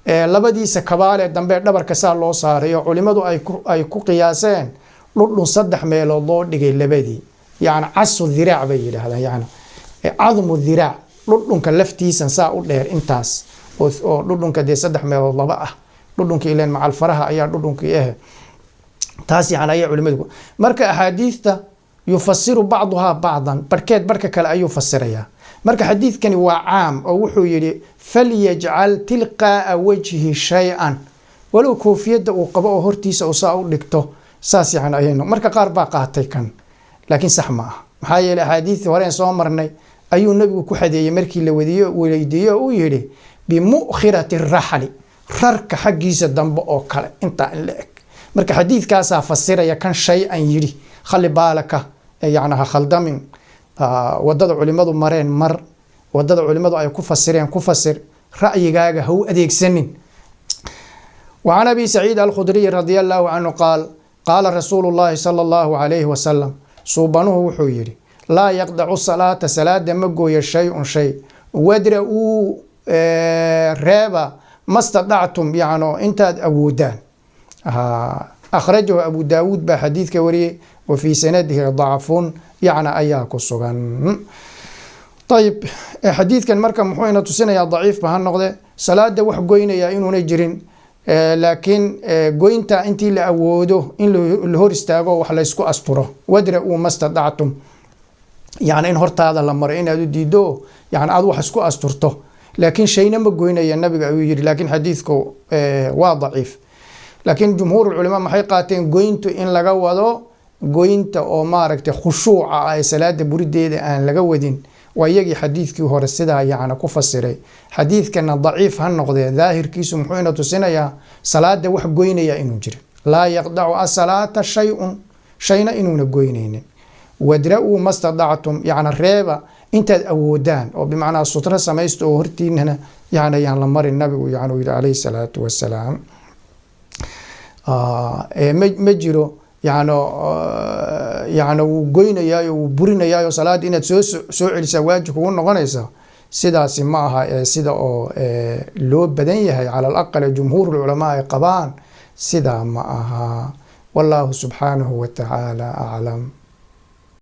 Speaker 1: labadiisa kabaalee dambe dhabarka saa loo saaray, oo culimadu ay ku qiyaaseen dhudhun 3 meelood loo dhigay labadii, yani casu dhiraac bay yidhaahdaan, yani cadmu dhiraac, dhudhunka laftiisan saa u dheer intaas oo dhudhunka dee 3 meelood 2 ah, dhudhunka ileen macal faraha ayaa dhudhunkii ah, taas yani ayaa culimadu. Marka axaadiista yufasiru bacduhaa bacdan, barhkeed barhka kale ayuu fasirayaa. Marka xadiidkani waa caam oo wuxuu yidhi falyajcal tilqaa'a wajhi shay-an, walow koofiyadda uu qabo oo hortiisa uu saa u dhigto, saas yani ayaynu. Marka qaar baa qaatay kan, laakiin sax ma aha. Maxaa yeelay axaadiistii horeen soo marnay ayuu nabigu ku xadeeyey markii la wediyo weydiiyo uu yidhi bimukhirati raxli, rarka xaggiisa dambe oo kale intaa in la eg. Marka xadiidkaasaa fasiraya kan shay-an yidhi. Khali baalaka, yani ha khaldamin wadada culimadu mareen, mar wadada culimadu ay ku fasireen ku fasir, ra'yigaaga ha u adeegsanin. وعن أبي سعيد الخدري رضي الله عنه قال قال رسول الله صلى الله عليه وسلم، suubanuhu wuxuu yidhi: laa yaqdacu salaata, salaada ma gooyo, shay-un shay. Wadra-uu, reeba, mastadactum, yacno intaad awoodaan. Akhrajahu Abu Daawuud baa xadiidka wariyey, wa fii sanadihi dacfun yacna ayaa ku sugan. Ayib, xadiidkan marka muxuu ina tusinayaa? Daciifba ha noqde, salaada wax goynayaa inuuna jirin, laakiin goynta intii la awoodo in la hor istaago, wax laysku asturo. Wadra-uu mastadactum, yani in hortaada la maro inaad u diido, yani aad wax isku asturto, laakiin shayna ma goynaya nabiga ayuu yidhi. Laakiin xadiidku waa daciif. Laakiin jumhuur culamaa maxay qaateen? Goyntu in laga wado goynta oo maaragtay khushuuca ah ee salaada burideeda aan laga wadin. Waa iyagii xadiidkii hore sidaa yacni ku fasiray. Xadiidkana daciif ha noqdee, daahirkiisu muxuu ina tusinayaa? Salaada wax goynaya inuu jiro. Laa yaqdacu asalaata shay-un, shayna inuuna goynaynin. Wadra-uu mastadactum, yacni reeba intaad awoodaan, oo bimacnaa sutro samaysta oo hortiinana yacni yaan la marin, nabigu yacni uu yidhi calayhi salaatu wasalaam. Ma jiro yacni wuu goynayaayo, wuu burinayaayo, salaadda inaad soo celisaa waajib kugu noqonaysa. Sidaasi ma aha ee sida oo loo badan yahay, cala alaqal jumhuur culamaa ay qabaan, sidaa ma aha. Wallahu subxaanahu wa tacaala aclam.